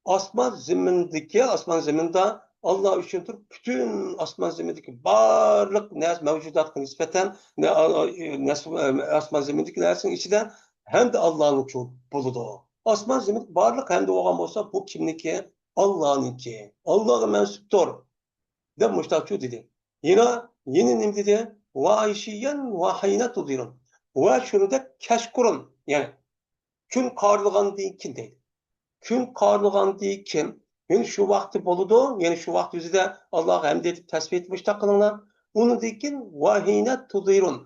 ئاسمان زېمىندىكى، ئاسمان زېمىندا ئاللا ئۈچۈندۇر. پۈتۈن ئاسمان زېمىندىكى بارلىق نەرسە مەۋجۇداتقا نىسبەتەن، نە-، ئا-، ئا-، نەس-، ئاسمان زېمىندىكى نەرسىنىڭ ئىچىدە ھەمدە ئاللانىڭچۇ بولىدۇ. ئاسمان زېمىن بارلىق ھەمدە بولغان بولسا، بۇ كىمنىڭكى؟ ئاللانىڭكى. ئاللاغا مەنسۇپتۇر، دەپ مۇشتاقچۇ دېدى. يەنە، يەنە نېمە دېدى؟ وعشيا وحين تظهرون. ۋە شۇنىڭدەك كەچقۇرۇن، يەنى كۈن قارىلغاندىن كېيىن دەيدۇ. كۈن قارىلغاندىن كېيىن، يەنى شۇ ۋاقتى بولىدۇ، يەنى شۇ ۋاقىت ئۆزىدە ئاللاغا ھەمد ئېيتىپ تەسبىھ ئېيتىپ مۇشتاق قىلىڭلار. ئۇنىڭدىن كېيىن وحين تظهرون،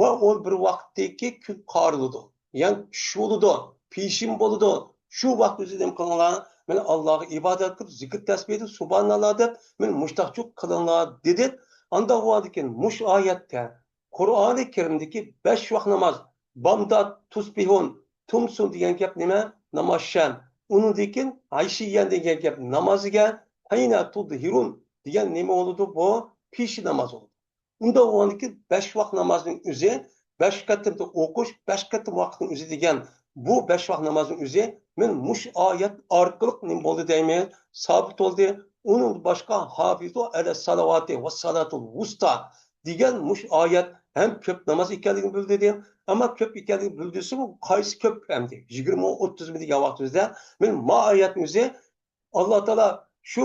ۋە ئۇ بىر ۋاقىتتىكى كۈن قارىلىدۇ. يەنى چۈش بولىدۇ، پېشىن بولىدۇ. شۇ ۋاقىت ئۆزىدە نېمە قىلىڭلار؟ مانا ئاللاغا ئىبادەت قىلىپ، زىكىر تەسبىھ ئېيتىپ، سۇبھاناللا دەپ، مانا مۇشتاقچۇ قىلىڭلار دېدى. ئاندىن ئاۋۋالدىن كېيىن مۇشۇ ئايەتتە قۇرئانى كەرىمدىكى بەش ۋاق ناماز، بامدات، تۇسبىھۇن، تۇمسۇن دېگەن گەپ نېمە؟ ناماز شەم. ئۇنىڭدىن كېيىن ئەشىييەن دېگەن گەپ نامازىگە، ھەينە تۇدھىرۇن دېگەن نېمە بولىدۇ؟ بۇ پېشىن ناماز بولىدۇ. ئۇنداق بولغاندىكىن بەش ۋاق نامازنىڭ ئۆزى، بەش قېتىمدا ئوقۇش، بەش قېتىم ۋاقىتنىڭ ئۆزى دېگەن بۇ بەش ۋاق نامازنىڭ ئۆزى، مەن مۇشۇ ئايەت ئارقىلىق نېمە بولدى دەيمەن، سابىت بولدى. ئۇنىڭدىن باشقا ھافىزۇ ئەلە سالاۋاتى ۋە سالاتۇل ۋۇستا دېگەن مۇشۇ ئايەت ھەم كۆپ ناماز ئىكەنلىكىنى بىلدۈردى. ئەمما كۆپ ئىكەنلىكىنى بىلدۈرسىمۇ، قايسى كۆپ ئەمدى؟ يىگىرمە، ئوتتۇزمۇ دېگەن ۋاقتىمىزدا، مەن ما ئايەتنىڭ ئۆزى، ئاللا تائالا شۇ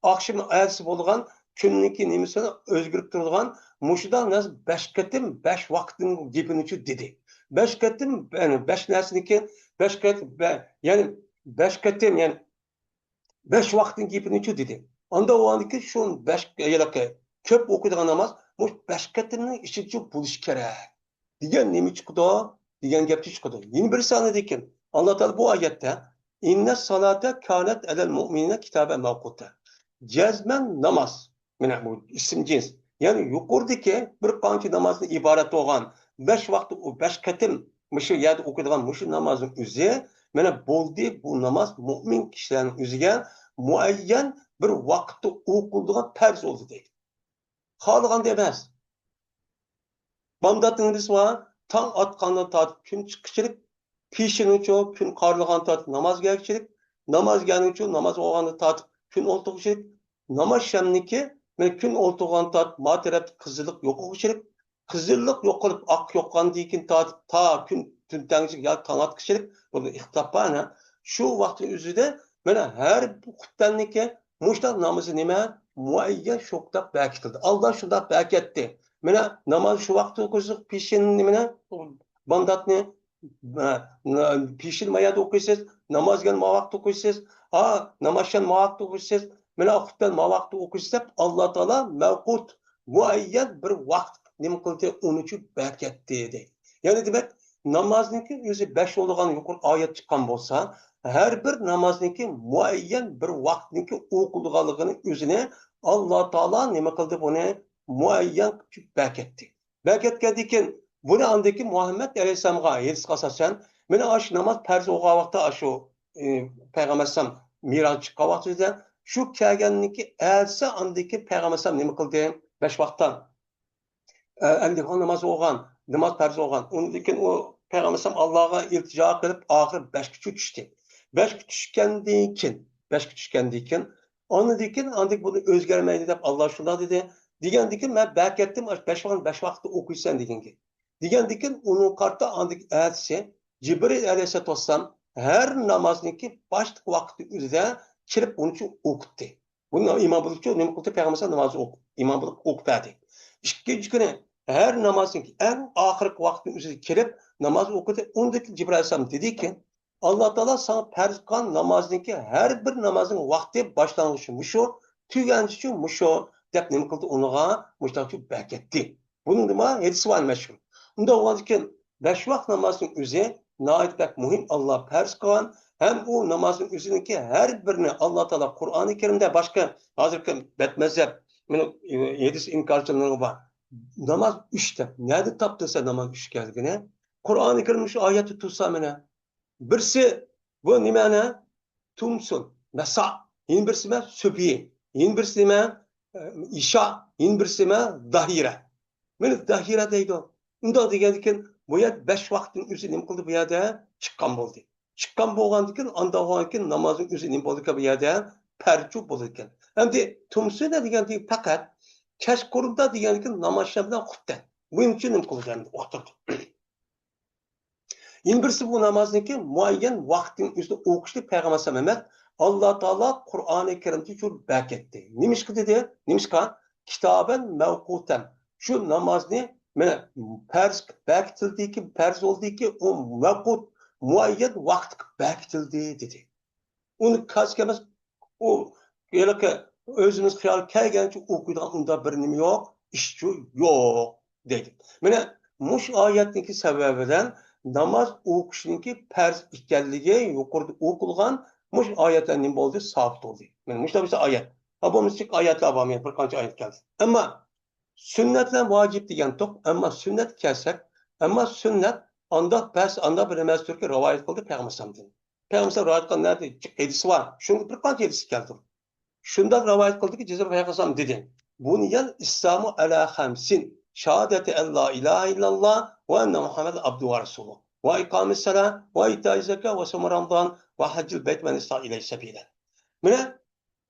ئاخشىمى ئەتىسى بولغان كۈننىڭكى نېمىسىنى ئۆزگىرىپ تۇرىدىغان مۇشۇنداق نەرسە بەش قېتىم، بەش ۋاقىتنىڭ گېپىنىچۇ دېدى. بەش قېتىم، يەنى بەش نەرسىنىڭكى، بەش قېتىم، بە-، يەنى بەش قېتىم، يەنى بەش ۋاقىتنىڭ گېپىنىچۇ دېدى. ئاندا ئۇ ئاندىكى شۇ بەش، ھېلىقى كۆپ ئوقۇيدىغان ناماز مۇشۇ بەش قېتىمنىڭ ئىچىدىچۇ بولۇشى كېرەك دېگەن نېمە چىقىدۇ؟ دېگەن گەپچە چىقىدۇ. يەنە بىرسى ئاندىن كېيىن، ئاللا تائالا بۇ ئايەتتە، ئىننەس سالاتا كانەت ئەلەل مۇئمىنىنە كىتابەن مەۋقۇتا. جەزمەن ناماز. مانا بۇ ئىسىم جىنس. يەنى يۇقىرىدىكى بىر قانچە نامازدىن ئىبارەت بولغان بەش ۋاقىت، بەش قېتىم مۇشۇ يەردە ئوقۇيدىغان مۇشۇ نامازنىڭ ئۆزى، مانا بولدى، بۇ ناماز مۇئمىن كىشىلەرنىڭ ئۆزىگە مۇئەييەن بىر ۋاقىتتا ئوقۇلىدىغان پەرز بولدى دەيدۇ. خالىغاندا ئەمەس. بامداتنىڭ نېمىسى بار؟ تاڭ ئاتقاندىن تارتىپ كۈن چىققىچىلىك، پېشىننىڭچۇ كۈن قارىلىغاندىن تارتىپ ناماز گەلگۈچىلىك، ناماز گەلنىڭچۇ ناماز بولغاندىن تارتىپ كۈن ئولتۇرغۇچىلىك، ناماز شەمنىكى، مانا كۈن ئولتۇرغاندىن تارتىپ ما تەرەپتە قىزىللىق يوقىغۇچىلىك، قىزىللىق يوقىلىپ ئاق يوققاندىن كېيىن تارتىپ تا كۈن تۈن تەڭگىچىلىك ياكى تاڭ ئاتقۇچىلىك، بۇنى ئىختىلاپ بار ئەنە. شۇ ۋاقىتنىڭ ئۆزىدە مانا ھەر بىر خۇتبەننىڭكى مۇشۇنداق نامىزى نېمە؟ مۇئەييەن شۇنداق بەركىتىلدى. ئاللا شۇنداق بەركەتتى. مانا ناماز شۇ ۋاقىتتا ئوقۇيسىز، پېشىن نېمىنى؟ بامداتنى، پېشىن ما يەردە ئوقۇيسىز، نامازگە ما ۋاقىتتا ئوقۇيسىز، ھا، نامازشان ما ۋاقىتتا ئوقۇيسىز، مانا خۇتبەن ما ۋاقىتتا ئوقۇيسىز دەپ، ئاللا تائالا مەۋقۇت، مۇئەييەن بىر ۋاقىت نېمە قىلدى؟ ئۇنىچۇ بەركەتتى دەيدۇ. يەنى دېمەك، نامازنىڭكى ئۆزى بەش بولىدىغان يۇقىرى ئايەت چىققان بولسا، ھەر بىر نامازنىڭكى مۇئەييەن بىر ۋاقىتنىڭكى ئوقۇلىدىغانلىقىنى ئۆزىنى ئاللا تائالا نېمە قىلدى؟ بۇنى مۇئەييەن قىلىپ بەركەتتى. بەركەتكەندىن كېيىن، بۇنى ئاندىن كېيىن مۇھەممەد ئەلەيھىسسالامغا ھەدىسكە ئاساسەن، مانا ئاشۇ ناماز پەرز بولغان ۋاقىتتا، ئاشۇ، ئى، پەيغەمبەر ئەلەيھىسسالام مىراجغا چىققان ۋاقتىدا، شۇ كەلگەندىن كېيىن ئەتىسى ئاندىن كېيىن پەيغەمبەر ئەلەيھىسسالام نېمە قىلدى؟ بەش ۋاقىتتا ئە، ئەمدى ناماز بولغان، ناماز پەرز بولغان. ئۇندىن كېيىن ئۇ پەيغەمبەر ئەلەيھىسسالام ئاللاغا ئىلتىجا قىلىپ، ئاخىرى بەشكە چۈشتى. بەشكە چۈشكەندىن كېيىن، بەشكە چۈشكەندىن كېيىن، ئاندىن كېيىن، ئاندىن بۇنى ئۆزگەرمەيدۇ دەپ، ئاللا شۇنداق دېدى. دېگەندىن كېيىن، مەن بەكەتتىم، بەش ۋاقىت، بەش ۋاقىتتا ئوقۇيسەن دېگەنگە. دېگەندىن كېيىن، ئۇنىڭغا قارىتا ئاندىن ئەتىسى جىبرىئىل ئەلەيھىسسالام ھەر نامازنىڭكى باشلىق ۋاقتى ئۆزىدە كېلىپ، ئۇنىڭ ئۈچۈن ئوقۇتتى. بۇنى ئىمام بولۇپچۇ نېمە قىلدى؟ پەيغەمبەر ئەلەيھىسسالام ناماز ئوقۇپ، ئىمام بولۇپ ئوقۇپ بەردى. ئىككىنچى كۈنى ھەر نامازنىڭ ئەڭ ئاخىرقى ۋاقتىنىڭ ئۆزىدە كېلىپ ناماز ئوقۇدى. ئۇندىن كېيىن جىبرىئىل ئەلەيھىسسالام دېدىكى، ئاللا تائالا ساڭا پەرز قىلغان نامازنىڭكى ھەر بىر نامازنىڭ ۋاقتى باشلانغۇچى مۇشۇ، تۈگەنگۈچى مۇشۇ، دەپ نېمە قىلدى؟ ئۇنىڭغا مۇشۇنداق بەكەتتى. بۇنىڭ نېمە ھەدىسى بار مەشھۇر. ئۇنداق بولغاندىكىن بەش ۋاق نامازنىڭ ئۆزى ناھايىتى بەك مۇھىم، ئاللا پەرز قىلغان. ھەم ئۇ نامازنىڭ ئۆزىنىڭكى ھەر بىرىنى ئاللا تائالا قۇرئانى كەرىمدە، باشقا ھازىرقى بەتمەزھەپ، مېنىڭ ھەدىس ئىنكارچىلىرىم بار. ناماز ئۈچ دەپ، نەدە تاپتىڭ سەن ناماز ئۈچ ئىكەنلىكىنى؟ قۇرئانى كەرىم شۇ ئايەتتە تۇرسا مانا. بىرسى بۇ نېمەنى؟ تۇمسۇن، مەسا. يەنە بىرسى نېمە؟ سۈبھى. يەنە بىرسى نېمە؟ ئىشا. يەنە بىرسى نېمە؟ داھىرە. مانا داھىرە دەيدۇ. ئۇنداق دېگەندىكىن بۇ يەر بەش ۋاقىتنىڭ ئۆزى نېمە قىلدى بۇ يەردە؟ چىققان بولدى. چىققان بولغاندىكىن، ئانداق بولغاندىكىن نامازنىڭ ئۆزى نېمە بولدىكەن بۇ يەردە؟ پەرچۇ بولىدىكەن. ئەمدى تۇمسۇنە دېگەندىكىن پەقەت كەچقۇرۇندا دېگەندىكىن ناماز بىلەن خۇددى. بۇنىڭ ئۈچۈن نېمە قىلدى ئەمدى؟ ئوتتۇرىدۇ. يەنە بىرسى بۇ نامازنىڭكى مۇئەييەن ۋاقتىنىڭ ئۆزىدە ئوقۇشنى پەيغەمبەر ئەلەيھىسسالام ئەمەس، ئاللا تائالا قۇرئانى كەرىمدە شۇ بەكەتتى. نېمىشقا دېدى؟ نېمىشقا؟ كىتابەن مەۋقۇتەن. شۇ نامازنى مانا پەرز بەكىتىلدىكى، پەرز بولدىكى، ئۇ مەۋقۇت، مۇئەييەن ۋاقىتقا بەكىتىلدى دېدى. ئۇنى كاسكە ئەمەس، ئۇ ھېلىقى ئۆزىمىز خىيال كەلگەنچە ئوقۇيدىغان ئۇنداق بىر نېمە يوق، ئىشچۇ يوق دەيدۇ. مانا مۇشۇ ئايەتنىڭكى سەۋەبى بىلەن ناماز ئوقۇشنىڭكى پەرز ئىكەنلىكى يۇقىرىدا ئوقۇلغان مۇشۇ ئايەتلەر نېمە بولدى؟ سابىت بولدى. مانا مۇشۇنداق بىر ئايەت. ھە، بولمىسا ئايەتلەر بار، مانا بىر قانچە ئايەت كەلدى. ئەمما سۈننەت بىلەن ۋاجىپ دېگەنتۇق. ئەمما سۈننەتكە كەلسەك، ئەمما سۈننەت ئانداق بەس، ئانداق بىر ئەمەستۇركى، رىۋايەت قىلدى پەيغەمبەر ئەلەيھىسسالامدىن. پەيغەمبەر ئەلەيھىسسالام رىۋايەت قىلغان نەدە ھەدىسى بار. شۇنىڭ بىر قانچە ھەدىسى كەلدى. شۇنداق رىۋايەت قىلدىكى، جەزا پەيغەمبەر ئەلەيھىسسالام دېدى: بۇنىيەل ئىسلامۇ ئەلا خەمسىن، شاھادەتى ئەللا ئىلاھە ئىللاللا ۋە ئەننە مۇھەممەدەن ئابدۇ ۋە رەسۇلۇ، ۋە ئىقامىس سەلا، ۋە ئىتائىز زەكا، ۋە سومۇ رامضان، ۋە ھەججىل بەيت، ۋە نىسا ئىلەيھى سەبىلە. مانا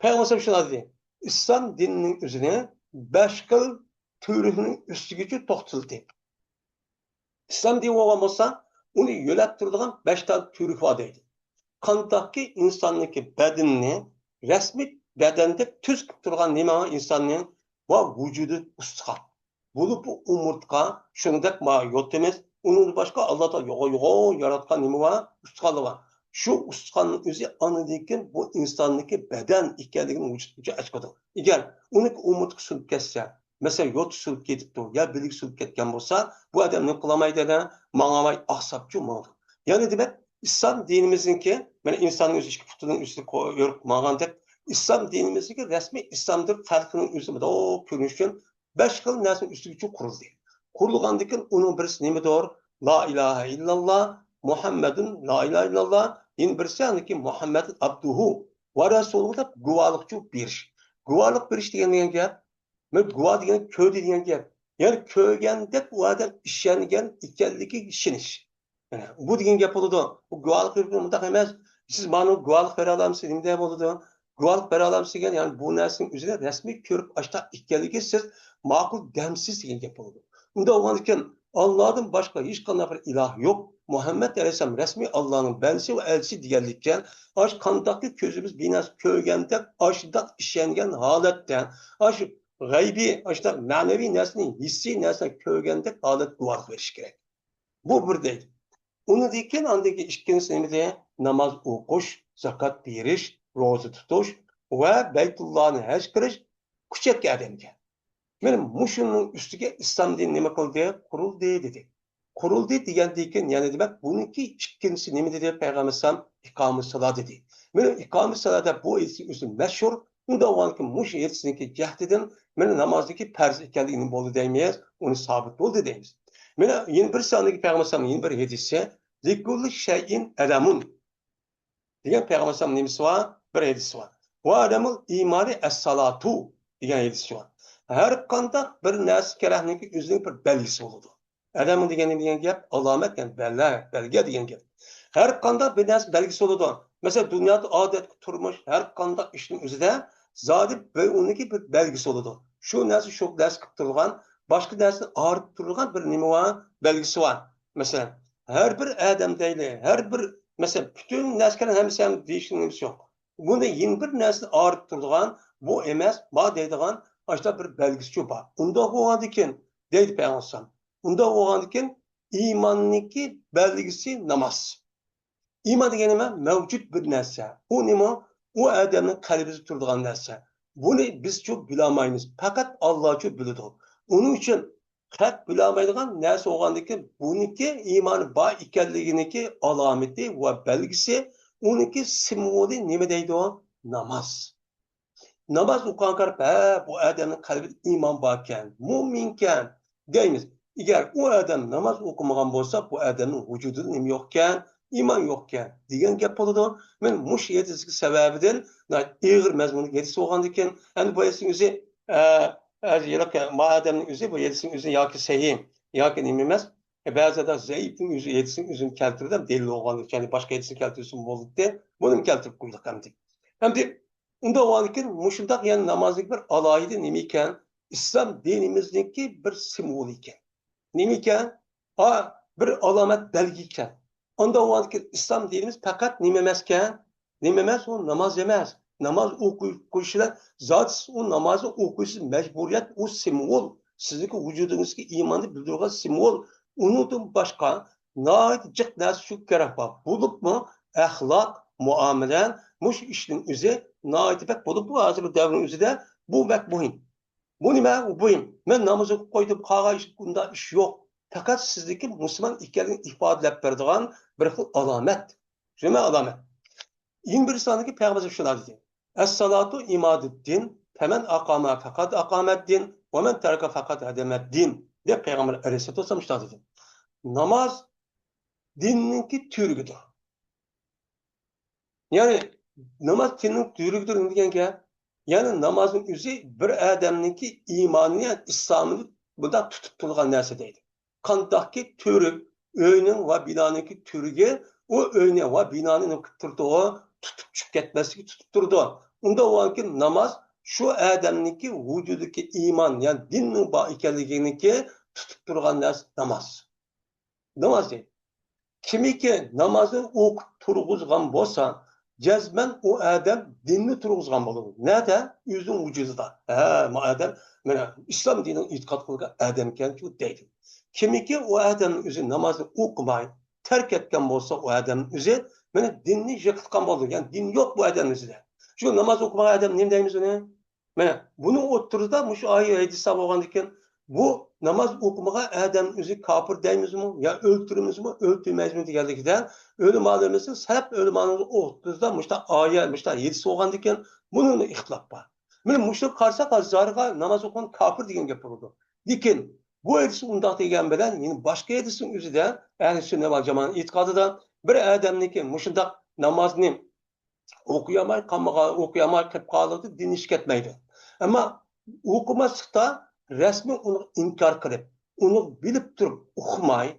پەيغەمبەر شۇنداق دېدى. ئىسلام دىنىنىڭ ئۆزىنى بەش خىل تۈۋرۈكنىڭ ئۈستىگىچە توختىتىلدى. ئىسلام دىنى بولغان بولسا، ئۇنى يۆلەپ تۇرىدىغان بەش تال تۈۋرۈك بار دەيدۇ. قانداقكى ئىنساننىڭكى بەدىنىنى، رەسمىي بەدەندەك تۈز قىلىپ تۇرغان نېمە ئىنساننىڭ ۋە ۋۇجۇدى ئۇستىخان. بولۇپ بۇ ئومۇرتقا، شۇنىڭدەك ما يوتىمىز، ئۇنىڭدىن باشقا ئاللا تائالا يوغان، يوغان ياراتقان نېمە بار؟ ئۇستىخانلار بار. شۇ ئۇستىخاننىڭ ئۆزى ئاندىن كېيىن بۇ ئىنساننىڭكى بەدەن ئىكەنلىكىنى ۋۇجۇدقا ئەكىدۇ. ئەگەر ئۇنىڭكى ئومۇرتقا سۇنۇپ كەتسە، مەسىلەن، يوتا سۇنۇپ كېتىپتۇ يا بىلىك سۇنۇپ كەتكەن بولسا، بۇ ئادەم نېمە قىلالمايدۇ، ماڭالماي ئاقساپچۇ ماڭىدۇ. يەنى دېمەك، ئىسلام دىنىمىزنىڭكى، مانا ئىنساننىڭ ئۆزى ئىككى پۇتىنىڭ ئۈستىدە يۈرۈپ ماڭغاندەك، ئىسلام دىنىمىزدىكى رەسمىي ئىسلام دىن خەلقنىڭ ئۆزى مۇنداق كۆرۈنۈش ئۈچۈن بەش خىل نەرسىنىڭ ئۈستىگىچە قۇرۇلدى. قۇرۇلغاندىن كېيىن ئۇنىڭ بىرسى نېمىدۇر؟ لا ئىلاھە ئىللاللا، مۇھەممەدۇن، لا ئىلاھە ئىللاللا، يەنە بىرسى ئاندىن كېيىن مۇھەممەدۇن ئابدۇھۇ ۋە رەسۇلۇ دەپ گۇۋاھلىقچۇ بېرىش. گۇۋاھلىق بېرىش دېگەن دېگەن گەپ، مەن گۇۋاھ دېگەن كۆردى دېگەن گەپ. يەنى كۆرگەندەك ئۇ ئادەم ئىشەنگەن ئىكەنلىكىگە ئىشىنىش. يەنى بۇ دېگەن گەپ بولىدۇ. بۇ گۇۋاھلىق بېرىش مۇنداق ئەمەس. سىز مانا گۇۋاھلىق بېرەلەمسىز؟ نېمە بولىدۇ؟ گۇۋاھلىق بېرەلەمسىز دېگەن، يەنى بۇ نەرسىنىڭ ئۆزىنى رەسمىي كۆرۈپ ئاشتا ئىكەنلىكى سىز ماقۇل دەمسىز دېگەن گەپ بولىدۇ. ئۇنداق بولغاندىكىن، ئاللادىن باشقا ھېچقانداق بىر ئىلاھ يوق. مۇھەممەد ئەلەيھىسسالام رەسمىي ئاللانىڭ بەندىسى ۋە ئەلچىسى دېگەنلىككە، ئاش قانداقكى كۆزىمىز بىنەرسە كۆرگەندەك، ئاشۇنداق ئىشەنگەن ھالەتتە، ئاش غەيبىي، ئاشۇنداق مەنىۋى نەرسىنى، ھېسسىي نەرسىنى كۆرگەندەك ھالەت گۇۋاھلىق بېرىش كېرەك. بۇ بىر دەيدۇ. ئۇنىڭدىن كېيىن ئاندىن كېيىن ئىككىنچىسى نېمىدى؟ ناماز ئوقۇش، زاكات بېرىش، روزا تۇتۇش ۋە بەيتۇللانى ھەج قىلىش، كۈچەتكەن ئادەمگە. مانا مۇشۇنىڭ ئۈستىگە ئىسلام دىنى نېمە قىلدى؟ قۇرۇلدى دېدى. قۇرۇلدى دېگەندىن كېيىن، يەنى دېمەك، بۇنىڭكى ئىككىنچىسى نېمە دېدى؟ پەيغەمبەر ئەلەيھىسسالام ئىقامە سالا دېدى. مانا ئىقامە سالا دەپ بۇ ھەدىسنىڭ ئۆزى مەشھۇر. ئۇنداق بولغاندىكىن مۇشۇ ھەدىسنىڭكى جەھىتىدىن مانا نامازدىكى پەرز ئىكەنلىكى نېمە بولدى دەيمىز؟ ئۇنى سابىت بولدى دەيمىز. مانا يەنە بىر ساندىكى پەيغەمبەر ئەلەيھىسسالام يەنە بىر ھەدىسى، لىكۇللى شەيئىن ئەلەمۇن دېگەن پەيغەمبەر ئەلەيھىسسالام نېمىسى بار؟ بىر ھەدىسى بار. ۋە ئەلەمۇل ئىمانى ئەسسالاتۇ دېگەن ھەدىسى بار. ھەر قانداق بىر نەرسە كېرەكنىڭكى ئۆزىنىڭ بىر بەلگىسى بولىدۇ. ئەلەم دېگەن، دېگەن گەپ ئالامەت، يەنى بەلە، بەلگە دېگەن گەپ. ھەر قانداق بىر نەرسە بەلگىسى بولىدۇ. مەسىلەن، دۇنيادا ئادەتتىكى تۇرمۇش، ھەر قانداق ئىشنىڭ ئۆزىدە زادى بىر ئۇنىڭكى بىر بەلگىسى بولىدۇ. شۇ نەرسە، شۇ نەرسە قىلىپ تۇرىدىغان، باشقا نەرسىدىن ئايرىپ تۇرىدىغان بىر نېمە بار؟ بەلگىسى بار. مەسىلەن، ھەر بىر ئادەم دەيلى، ھەر بىر، مەسىلەن، پۈتۈن نەرسىلەر ھەممىسى ھەم دېيىشنىڭ نېمىسى يوق. بۇنى يەنە بىر نەرسىدىن ئايرىپ تۇرىدىغان، بۇ ئەمەس، بار دەيدىغان ئاشۇنداق بىر بەلگىسىچۇ بار. ئۇنداق بولغاندىكىن، دەيدۇ پەيغەمبەر ئەلەيھىسسالام، ئۇنداق بولغاندىكىن ئىماننىڭكى بەلگىسى ناماز. ئىمان دېگەن نېمە؟ مەۋجۇت بىر نەرسە. ئۇ نېمە؟ ئۇ ئادەمنىڭ قەلبىدە تۇرىدىغان نەرسە. بۇنى بىزچۇ بىلەلمەيمىز. پەقەت ئاللاچۇ بىلىدۇ. ئۇنىڭ ئۈچۈن خەق بىلەلمەيدىغان نەرسە بولغاندىكىن، بۇنىڭكى ئىمانى بار ئىكەنلىكىنىڭكى ئالامىتى ۋە بەلگىسى، ئۇنىڭكى سىمۋولى نېمە دەيدۇ؟ ناماز. ناماز ئوقۇغانغا قاراپ، ھە، بۇ ئادەمنىڭ قەلبىدە ئىمان باركەن، مۇئمىنكەن دەيمىز. ئەگەر ئۇ ئادەم ناماز ئوقۇمىغان بولسا، بۇ ئادەمنىڭ ۋۇجۇدىدا نېمە يوقكەن؟ ئىمان يوقكەن دېگەن گەپ بولىدۇ. مەن مۇشۇ ھەدىسنىڭ سەۋەبىدىن ناھايىتى ئېغىر مەزمۇنلۇق ھەدىس بولغاندىكىن، ئەمدى بۇ ھەدىسنىڭ ئۆزى، ئە، ئە، ھېلىقى ما ئادەمنىڭ ئۆزى بۇ ھەدىسنىڭ ئۆزىنى ياكى سەھىھ، ياكى نېمە ئەمەس، بەزىدە زەئىپنىڭ ئۆزى ھەدىسنىڭ ئۆزىنى كەلتۈردى، دەلىل بولغان، يەنى باشقا ھەدىسنى كەلتۈرسىمۇ بولدى. بۇنىمۇ كەلتۈرۈپ قويدۇق ئەمدى. ئەمدى ئۇنداق بولغاندىكىن، مۇشۇنداق يەنە نامازنىڭ بىر ئالاھىدە نېمە ئىكەن؟ ئىسلام دىنىمىزنىڭكى بىر سىمۋولى ئىكەن. نېمە ئىكەن؟ ھا، بىر ئالامەت بەلگە ئىكەن. ئانداق بولغاندىكىن، ئىسلام دىنىمىز پەقەت نېمە ئەمەسكەن؟ نېمە ئەمەس؟ ئۇ ناماز ئەمەس. ناماز ئوقۇش بىلەن زادى سىز ئۇ نامازنى ئوقۇشسىز مەجبۇرىيەت، ئۇ سىمۋول. سىزنىڭكى ۋۇجۇدىڭىزدىكى ئىماننى بىلدۈرىدىغان سىمۋول. ئۇنىڭدىن باشقا ناھايىتى جىق نەرسە شۇ كېرەك بار. بولۇپمۇ ئەخلاق، مۇئامىلە، مۇشۇ ئىشنىڭ ئۆزى ناھايىتى بەك، بولۇپمۇ ھازىرقى دەۋرنىڭ ئۆزىدە بۇ بەك مۇھىم. بۇ نېمە؟ بۇ مۇھىم. مەن ناماز ئوقۇپ قويدۇم، قالغان ئىش، بۇنداق ئىش يوق. پەقەت سىزدىكى مۇسۇلمان ئىكەنلىكىنى ئىپادىلەپ بېرىدىغان بىر خىل ئالامەت. شۇ نېمە ئالامەت؟ يەنە بىر ساندىكى پەيغەمبەر شۇنداق دېدى. ئەسسالاتۇ ئىمادۇددىن، پەمەن ئاقاما فەقەت ئاقامەددىن، ۋەمەن تەرەكە فەقەت ھەدەمەددىن، دەپ پەيغەمبەر ئەلەيھىسسالاتۇ ۋەسسالام شۇنداق دېدى. ناماز دىننىڭكى تۈۋرۈكىدۇر. يەنى ناماز دىننىڭ تۈۋرۈكىدۇر دېگەن گەپ. يەنى نامازنىڭ ئۆزى بىر ئادەمنىڭكى ئىمانىنى، يەنى ئىسلامىنى بۇنداق تۇتۇپ تۇرغان نەرسە دەيدۇ. قانداقكى تۈۋرۈك، ئۆينىڭ ۋە بىنانىڭكى تۈۋرۈكى، ئۇ ئۆينى ۋە بىنانى نېمە قىلىپ تۇرىدۇ؟ تۇتۇپ چۈشۈپ كەتمەسلىكى تۇتۇپ تۇرىدۇ. ئۇنداق بولغاندىكىن ناماز شۇ ئادەمنىڭكى ۋۇجۇدىدىكى ئىمان، يەنى دىننىڭ بار ئىكەنلىكىنىڭكى تۇتۇپ تۇرغان نەرسە ناماز. ناماز دەيدۇ. كىمكى نامازنى ئوقۇپ تۇرغۇزغان بولسا، جەزمەن ئۇ ئادەم دىننى تۇرغۇزغان بولىدۇ. نەدە؟ ئۆزىنىڭ ۋۇجۇدىدا. ھە، ما ئادەم مانا ئىسلام دىنىنى ئېتىقاد قىلغان ئادەمكەنچۇ دەيدۇ. كىمكى ئۇ ئادەم ئۆزى نامازنى ئوقۇماي، تەرك ئەتكەن بولسا، ئۇ ئادەم ئۆزى مانا دىننى يىقىتقان بولىدۇ. يەنى دىن يوق بۇ ئادەمنىڭ ئۆزىدە. شۇ ناماز ئوقۇمىغان ئادەم نېمە دەيمىز ئۇنى؟ مانا بۇنىڭ ئوتتۇرىدا مۇشۇ ئايە ھەدىسلەر بولغاندىكىن، بۇ ناماز ئوقۇمىغان ئادەم ئۆزى كاپىر دەيمىزمۇ يا ئۆلتۈرىمىزمۇ، ئۆلتۈرمەيمىزمۇ دېگەنلىكىدە، ئۆلىمالىرىمىزنىڭ، سەلەپ ئۆلىمالىرىمىزنىڭ ئوتتۇرىدا مۇشۇنداق ئايە، مۇشۇنداق ھەدىس بولغاندىكىن، بۇنىڭدا ئىختىلاپ بار. مانا مۇشۇنى قارىساق، ھازىر زارىغا ناماز ئوقۇغان كاپىر دېگەن گەپ بولىدۇ. لېكىن بۇ ھەدىس ئۇنداق دېگەن بىلەن، يەنە باشقا ھەدىسنىڭ ئۆزىدە، ئەھلى سۈننە ۋە جامائەنىڭ ئېتىقادىدا بىر ئادەمنىڭكى مۇشۇنداق نامازنى ئوقۇيالماي قالمىغان، ئوقۇيالماي قېلىپ قالغاندا دىن ئىشى كەتمەيدۇ. ئەمما ئوقۇماسلىقتا رەسمىي ئۇنى ئىنكار قىلىپ، ئۇنى بىلىپ تۇرۇپ ئوقۇماي،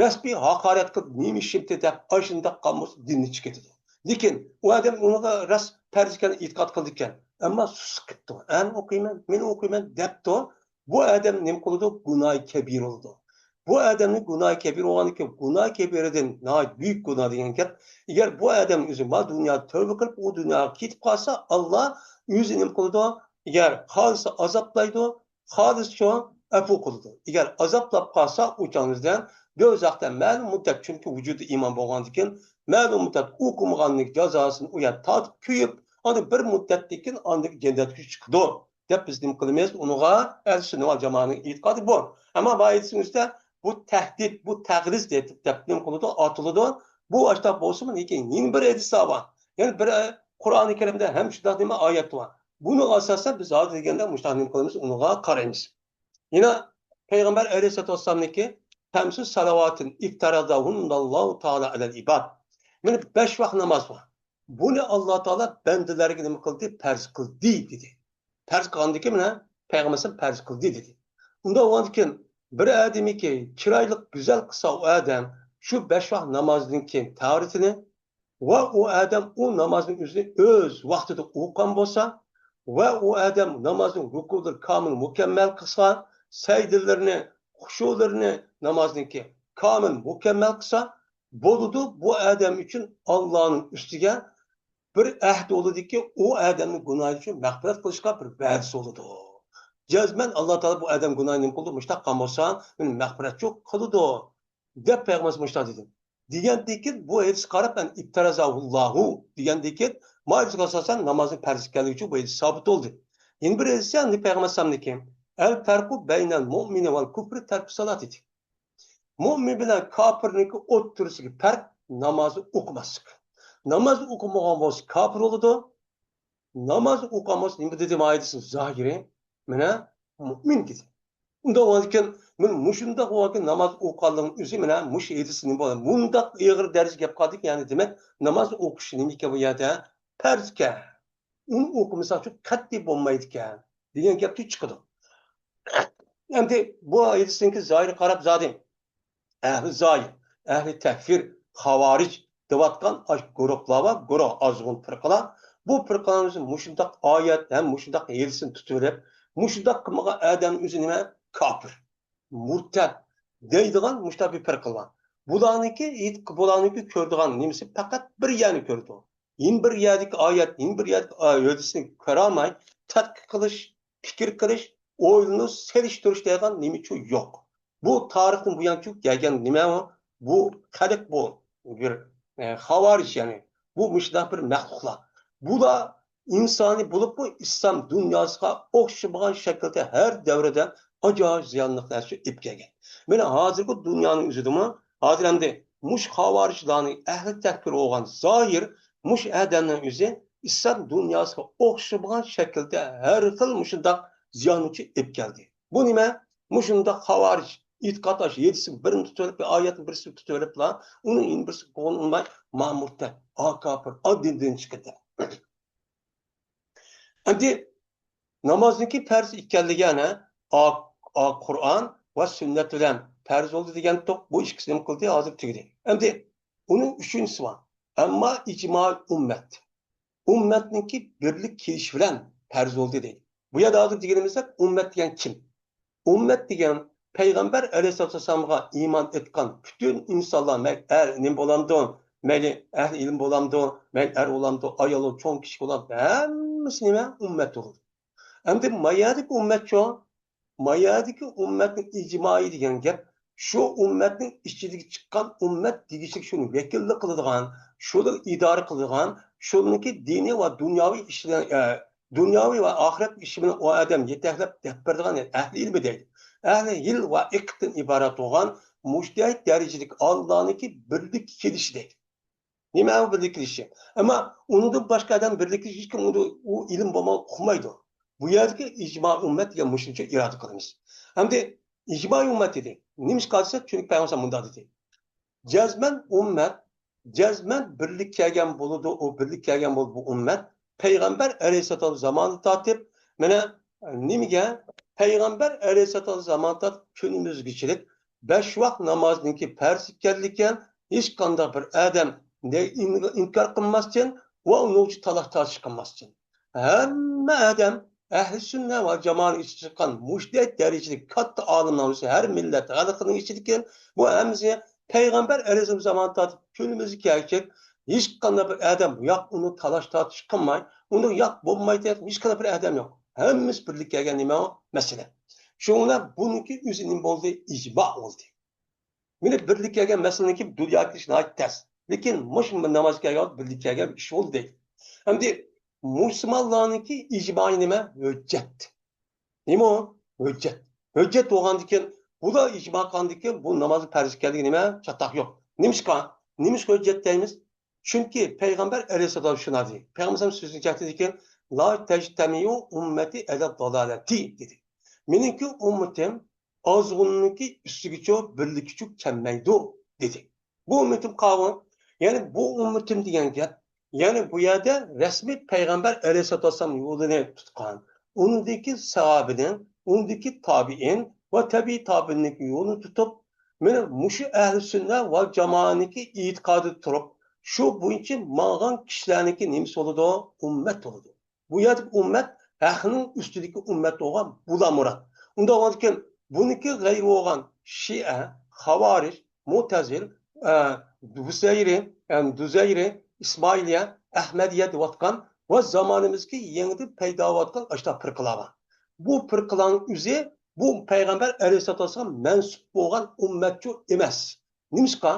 رەسمىي ھاقارەت قىلىپ، نېمە ئىشىمتى دەپ، ئاشۇنداق قالمىسا دىندىن چىقىپ كېتىدۇ. لېكىن ئۇ ئادەم ئۇنىڭغا راست پەرز ئىكەنلىكىنى ئېتىقاد قىلىدىكەن، ئەمما سۇس قىپتۇ. ئەمە ئوقۇيمەن، مېنى ئوقۇيمەن دەپتۇ. بۇ ئادەم نېمە قىلىدۇ؟ گۇناھى كەبىرە بولىدۇ. بۇ ئادەمنىڭ گۇناھى كەبىرە بولغاندىكىن، گۇناھى كەبىرىدىن ناھايىتى بۈيۈك گۇناھ دېگەن گەپ. ئەگەر بۇ ئادەم ئۆزى ما دۇنيادا تەۋبە قىلىپ، ئۇ دۇنياغا كېتىپ قالسا، ئاللا ئۆزى نېمە قىلىدۇ؟ ئەگەر خالىسا ئازابلايدۇ، خالىسىچۇ ئەپۇ قىلىدۇ. ئەگەر ئازابلاپ قالسا، ئۇ چاغنىڭ ئۆزىدە دوزاختا مەلۇم مۇددەت، چۈنكى ۋۇجۇدى ئىمان بولغاندىكىن، مەلۇم مۇددەت ئوقۇمىغاننىڭ جازاسىنى ئۇ يەردە تارتىپ كۆيۈپ، ئاندىن بىر مۇددەتتىن كېيىن ئاندىن جەننەتكە چىقىدۇ، دەپ بىز نېمە قىلىمىز؟ ئۇنىڭغا ئەھلى سۈننە ۋەل جامائەنىڭ ئېتىقادى بۇ. ئەمما بۇ ھەدىسنىڭ ئۈستىدە بۇ تەھدىت، بۇ تەغرىز دەپ، دەپ نېمە قىلىدۇ؟ ئاتىلىدۇ. بۇ ئاشتاق بولسىمۇ، لېكىن يەنە بىر ھەدىس بار. يەنە بىر، ئە، قۇرئانى كەرىمدە ھەم شۇنداق نېمە ئايەت بار. بۇنىڭغا ئاساسەن بىز ھازىر دېگەندە مۇشۇنداق نېمە قىلىمىز؟ ئۇنىڭغا قارايمىز. يەنە پەيغەمبەر ئەلەيھىسسالاتۇ ۋەسسالامنىڭكى خەمسۇ سالاۋاتىن ئىفتەرەزەھۇننەللاھۇ تائالا ئەلەل ئىباد. مانا بەش ۋاق ناماز بار. بۇنى ئاللا تائالا بەندىلەرگە نېمە قىلدى؟ پەرز قىلدى دېدى. پەرز قىلغاندىكىن مانا پەيغەمبەر پەرز قىلدى دېدى. ئۇنداق بولغاندىكىن بىر ئادەمنىڭكى چىرايلىق گۈزەل قىلسا ئۇ ئادەم شۇ بەش ۋاق نامازدىن كېيىن تاھارىتىنى ۋە ئۇ ئادەم ئۇ نامازنىڭ ئۆزىنى ئۆز ۋاقتىدا ئوقۇغان بولسا ۋە ئۇ ئادەم نامازنىڭ رۇكۇلىرى كامىل مۇكەممەل قىلسا، سەجدىلىرىنى، خۇشۇلىرىنى نامازنىڭكى كامىل مۇكەممەل قىلسا، بولىدۇ، بۇ ئادەم ئۈچۈن ئاللانىڭ ئۈستىگە بىر ئەھدى بولىدۇكى، ئۇ ئادەمنىڭ گۇناھى ئۈچۈن مەغپىرەت قىلىشقا بىر ۋەدىسى بولىدۇ. جەزمەن ئاللا تائالا بۇ ئادەم گۇناھى نېمە قىلىدۇ؟ مۇشۇنداق قىلغان بولسا، مېنى مەغپىرەتچۇ قىلىدۇ، دەپ پەيغەمبەرىمىز مۇشۇنداق دېدى. دېگەندىكىن بۇ ھەدىسكە قاراپ، ئەن ئىبتەرەزاھۇللاھۇ دېگەندىكىن، ما ھەدىسكە ئاساسەن نامازنىڭ پەرز ئىكەنلىكى ئۈچۈن بۇ ھەدىس سابىت بولدى. يەنە بىر ھەدىسى ئەمدى پەيغەمبەر ئەلەيھىسسالامنىڭكى، ئەل پەرقۇ بەينەل مۇئمىنى ۋەل كۇفرى تەركۇ سالات دېدى. مۆمىن بىلەن كاپىرنىڭكى ئوتتۇرىسىدىكى پەرق نامازنى ئوقۇماسلىق. ناماز ئوقۇمىغان بولسا كاپىر بولىدۇ. ناماز ئوقۇغان بولسا نېمە دېدى؟ مايدىسى زاھىرى مانا مۆمىن دېدى. ئۇنداق بولغاندىكىن، مانا مۇشۇنداق بولغاندىكىن ناماز ئوقۇغانلىقنىڭ ئۆزى مانا مۇشۇ ھەدىس نېمە بولدى؟ مۇنداق ئېغىر دەرىجىگە كەپ قالدىكەن، يەنى دېمەك ناماز ئوقۇش نېمىكەن بۇ يەردە؟ پەرزكەن. ئۇنى ئوقۇمىساقچۇ قەتئىي بولمايدىكەن دېگەن گەپتىن چىقىدۇ. ئەمدى بۇ ھەدىستىنكى زاھىرىغا قاراپ زادى ئەھلى زاھىر، ئەھلى تەكفىر، خاۋارىج دەۋاتقان ئاشۇ گۇرۇھلار بار، گۇرۇھ، ئازغۇن پىرقىلار. بۇ پىرقىلارنىڭ ئۆزى مۇشۇنداق ئايەت ھەم مۇشۇنداق ھەدىسنى تۇتۇۋېلىپ، مۇشۇنداق قىلمىغان ئادەمنىڭ ئۆزى نېمە؟ كاپىر، مۇرتەد دەيدىغان مۇشۇنداق بىر پىرقىلار. بۇلارنىڭكى، بۇلارنىڭكى كۆرىدىغان نېمىسى پەقەت بىر يەرنى كۆرىدۇ. يەنە بىر يەردىكى ئايەت، يەنە بىر يەردىكى ئايەت ھەدىسنى كۆرەلمەي، تەتقىق قىلىش، پىكىر قىلىش، ئويلىنىش، سېلىشتۇرۇش دەيدىغان نېمىچۇ يوق. بۇ تارىختىن بۇيانچۇ كەلگەن نېمە بۇ؟ بۇ خەلق بۇ بىر، ئە، خاۋارىج، يەنى بۇ مۇشۇنداق بىر مەخلۇقلار. بۇلار ئىنسانىي بولۇپمۇ ئىسلام دۇنياسىغا ئوخشىمىغان شەكىلدە ھەر دەۋردە ئاجايىپ زىيانلىق نەرسە ئېلىپ كەلگەن. مانا ھازىرقى دۇنيانىڭ ئۆزىدىمۇ ھازىر ئەمدى مۇشۇ خاۋارىجلارنىڭ ئەھلى تەكفىر بولغان زاھىر مۇشۇ ئادەمنىڭ ئۆزى ئىسلام دۇنياسىغا ئوخشىمىغان شەكىلدە ھەر خىل مۇشۇنداق زىياننى ئېلىپ كەلدى. بۇ نېمە؟ مۇشۇنداق خاۋارىج ئېتىقاد ئاشۇ ھەدىسنىڭ بىرىنى تۇتۇۋېلىپ، ئايەتنىڭ بىرسىنى تۇتۇۋېلىپلا، ئۇنىڭ يەنە بىرسىگە قولىنى ئۇرماي، ما مۇرتەد، ئا كاپىر، ئا دىندىن چىقىدۇ. ئەمدى نامازنىڭكى پەرز ئىكەنلىكى ئەنە ئا، ئا قۇرئان ۋە سۈننەت بىلەن پەرز بولدى دېگەنتۇق، بۇ ئىككىسى نېمە قىلدى؟ ھازىر تۈگىدى. ئەمدى ئۇنىڭ ئۈچىنچىسى بار. ئەمما ئىجمائى ئۈممەت. ئۈممەتنىڭكى بىرلىك كېلىشى بىلەن پەرز بولدى دەيدۇ. بۇ يەردە ھازىر دېگىنىمىزدەك ئۈممەت دېگەن كىم؟ ئۈممەت دېگەن پەيغەمبەر ئەلەيھىسسالاتۇ ۋەسسالامغا ئىمان ئېيتقان پۈتۈن ئىنسانلار، مەيلى ئەر نېمە بولامدۇ، مەيلى ئەھلى ئىلىم بولامدۇ، مەيلى ئەر بولامدۇ، ئايال، چوڭ كىچىك بولامدۇ، ھەممىسى نېمە؟ ئۈممەت بولىدۇ. ئەمدى ما يەردىكى ئۈممەتچۇ؟ ما يەردىكى ئۈممەتنىڭ ئىجمائى دېگەن گەپ، شۇ ئۈممەتنىڭ ئىچىدىكى چىققان ئۈممەت دېگۈچىلىك شۇنى ۋەكىللىك قىلىدىغان، شۇنى ئىدارە قىلىدىغان، شۇنىڭكى دىنىي ۋە دۇنياۋى ئىشلىرى، ئە، دۇنياۋى ۋە ئاخىرەت ئىشى بىلەن ئۇ ئادەم يېتەكلەپ دەپ بېرىدىغان ئەھلى ئىلمى دەيدۇ. ئەھلى ھىل ۋە ئىقتىدىن ئىبارەت بولغان مۇجتەھىد دەرىجىلىك ئالىملارنىڭكى بىرلىككە كېلىشى دەيدۇ. نېمە ئۇ بىرلىككە كېلىشى؟ ئەمما ئۇنىڭدىن باشقا ئادەم بىرلىككە كېلىشى ھېچكىم ئۇنى، ئۇ ئىلىم بولمىغان ئۇقمايدۇ. بۇ يەردىكى ئىجما ئۈممەت دېگەن مۇشۇنچە ئىرادە قىلىمىز. ئەمدى ئىجما ئۈممەت دېدى. نېمىشقا دېسە، چۈنكى پەيغەمبەر مۇنداق دېدى. جەزمەن ئۈممەت، جەزمەن بىرلىككە كەلگەن بولىدۇ، ئۇ بىرلىككە كەلگەن بولىدۇ بۇ ئۈممەت. پەيغەمبەر ئەلەيھىسسالام زامانىدىن تارتىپ، مانا، نېمىگە؟ پەيغەمبەر ئەلەيھىسسالام زامانىدىن تارتىپ كۈنىمىزگىچىلىك بەش ۋاق نامازنىڭكى پەرز ئىكەنلىكىگە ھېچقانداق بىر ئادەم نە ئىن-، ئىنكار قىلماستىن ۋە ئۇنىڭ ئۈچۈن تالاش تارتىش قىلماستىن. ھەممە ئادەم ئەھلى سۈننە ۋە جامائەنىڭ ئىچىدە چىققان مۇجتەھىد دەرىجىلىك كاتتا ئالىملار، ھەر مىللەت خەلقىنىڭ ئىچىدىكى بۇ ھەممىسى پەيغەمبەر ئەلەيھىسسالام زامانىدىن تارتىپ كۈنىمىزگە كەلگۈچە ھېچقانداق بىر ئادەم بۇ ياق ئۇنى تالاش تارتىش قىلماي، ئۇنى ياق بولمايدۇ دەپ ھېچقانداق بىر ئادەم يوق. ھەممىسى بىرلىككە كەلگەن نېمە ئۇ؟ مەسىلە. شۇڭا بۇنىڭكى ئۆزى نېمە بولدى؟ ئىجما بولدى. مانا بىرلىككە كەلگەن مەسىلىنىڭكى دۇنياغا كېلىشى ناھايىتى تەس. لېكىن مۇشۇ نامازغا كەلگەن ۋاقىت بىرلىككە كەلگەن ئىش بولدى دەيدۇ. ئەمدى مۇسۇلمانلارنىڭكى ئىجمائى نېمە؟ ھۆججەت. نېمە ئۇ؟ ھۆججەت. ھۆججەت بولغاندىكىن، بۇلار ئىجما قىلغاندىكىن، بۇ نامازنىڭ پەرز ئىكەنلىكى نېمە؟ چاتاق يوق. نېمىشقا؟ نېمىشقا ھۆججەت دەيمىز؟ چۈنكى پەيغەمبەر ئەلەيھىسسالام شۇنداق دېدى. پەيغەمبەر سۆزىنى چەكلىدىكىن، لا تەجتەمىئۇ ئۈممەتى ئەلە دالالەتى دېدى. مېنىڭكى ئۈممىتىم ئازغۇننىڭكى ئۈستىگىچۇ، بىرلىككىچۇ كەلمەيدۇ دېدى. بۇ ئۈممىتىم قاۋۇ، يەنى بۇ ئۈممىتىم دېگەن گەپ يەنى بۇ يەردە رەسمىي پەيغەمبەر ئەلەيھىسسالاتۇ ۋەسسالام يولىنى تۇتقان، ئۇنىڭدىكى ساھابىنىڭ، ئۇنىڭدىكى تابىئىن ۋە تەبىئىي تابىئىننىڭ يولىنى تۇتۇپ، مانا مۇشۇ ئەھلى سۈننە ۋە جامائەتنىڭكى ئېتىقادىدا تۇرۇپ، شۇ بويىچە ماڭغان كىشىلەرنىڭكى نېمىسى بولىدۇ؟ ئۈممەت بولىدۇ. بۇ يەردىكى ئۈممەت ھەقنىڭ ئۈستىدىكى ئۈممەت بولغان بۇلا مۇراد. ئۇنداق بولغاندىكىن بۇنىڭكى غەيرى بولغان شىئە، خاۋارىج، مۇتەزىل، ئە، دۇزەيرى، يەنى دۇزەيرى، ئىسمائىلىيە، ئەھمەدىيە دەۋاتقان ۋە زامانىمىزدىكى يېڭىدىن پەيدا بولۇۋاتقان ئاشۇنداق پىرقىلار بار. بۇ پىرقىلارنىڭ ئۆزى بۇ پەيغەمبەر ئەلەيھىسسالاتۇ ۋەسسالامغا مەنسۇپ بولغان ئۈممەتچۇ ئەمەس. نېمىشقا؟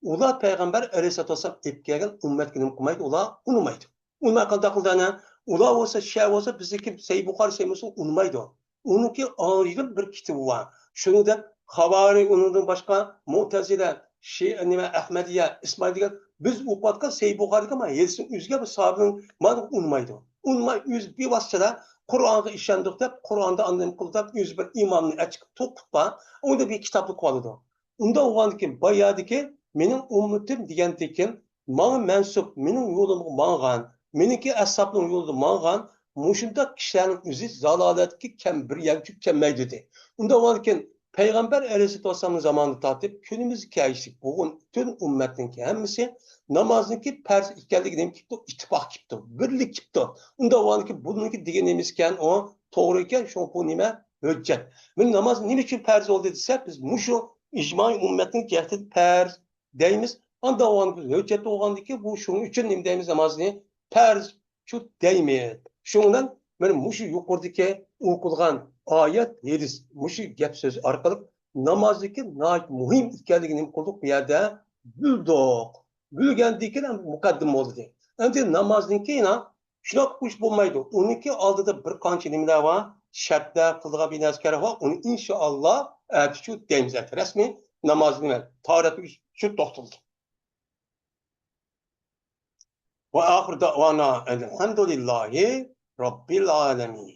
ئۇلار پەيغەمبەر ئەلەيھىسسالاتۇ ۋەسسالام ئېلىپ كەلگەن ئۈممەتكە نېمە قىلمايدۇ؟ ئۇلار ئۇنىمايدۇ. ئۇنىماي قانداق قىلىدۇ ئەنە؟ ئۇلار بولسا، شىئە بولسا، بىزدىكى سەھىھ بۇخارى، سەھىھ مۇسلىم ئۇنىمايدۇ. ئۇنىڭكى ئايرىم بىر كىتابى بار. شۇنىڭدەك خاۋارىج، ئۇنىڭدىن باشقا مۇتەزىلە، شىئە، نېمە، ئەھمەدىيە، ئىسمائىل دېگەن، بىز ئوقۇۋاتقان سەھىھ بۇخارىدىكى مانا ھەدىسنىڭ ئۆزىگە بىر ساھابىنىڭ مانا ئۇنىمايدۇ. ئۇنىماي، ئۆزى بىۋاسىتە قۇرئانغا ئىشەندۇق دەپ، قۇرئاندا ئاندىن قىل دەپ، ئۆزى بىر ئىمامنى ئەچىقىپ توقۇپ بار، ئۇندا بىر كىتابنى قىلىۋالىدۇ. ئۇنداق بولغاندىكىن، بايادىكى مېنىڭ ئۈممىتىم دېگەندىكىن، ماڭا مەنسۇپ، مېنىڭ يولۇمغا ماڭغان، مېنىڭكى ئەسھابنىڭ يولىدا ماڭغان مۇشۇنداق كىشىلەرنىڭ ئۆزى زالالەتكە كەم، بىر يەرگىچە كەلمەيدۇ دېدى. ئۇنداق بولغاندىكىن، پەيغەمبەر ئەلەيھىسسالاتۇ ۋەسسالامنىڭ زامانىدىن تارتىپ كۈنىمىزگە كەلگۈچىلىك بولغان پۈتۈن ئۈممەتنىڭكى ھەممىسى نامازنىڭكى پەرز ئىكەنلىكىنى نېمە كېلىپتۇ؟ ئىتتىپاق كېلىپتۇ، بىرلىك كېلىپتۇ. ئۇنداق بولغاندىكىن، بۇنىڭكى دېگىنى نېمە ئىكەن؟ ئۇ توغرا ئىكەن، شۇڭا بۇ نېمە؟ ھۆججەت. مانا ناماز نېمە ئۈچۈن پەرز بولدى دېسەك، بىز مۇشۇ ئىجمائىي ئۈممەتنىڭ جەھدىدىن پەرز دەيمىز. ئاندىن ئاۋۋال بىز ھۆججەت بولغاندىكىن، بۇ شۇنىڭ ئۈچۈن نېمە دەيمىز؟ نامازنى پەرز شۇ دەيمىز. شۇنىڭ بىلەن مانا مۇشۇ يۇقىرىدىكى ئوقۇلغان ئايەت، ھەدىس، مۇشۇ گەپ سۆز ئارقىلىق نامازنىڭكى ناھايىتى مۇھىم ئىكەنلىكىنى نېمە قىلدۇق؟ بۇ يەردە بىلدۇق. بىلگەندىن كېيىن مۇقەددىمە بولدى. ئەمدى نامازنىڭكى يەنە شۇنداق ئىش بولمايدۇ. ئۇنىڭكى ئالدىدا بىر قانچە نېمىلەر بار، شەرتلەر، قىلىدىغان بىر نەرسە بەرگەن بار. ئۇنى ئىنشائاللا ئەتە شۇ دەيمىز، ئەتە رەسمىي نامازنى نېمە، تاھارەت شۇ توختىلىدۇ. ۋە ئاخىر دەئۋانا ئەلھەمدۇلىللاھى رەببىل ئالەمىن.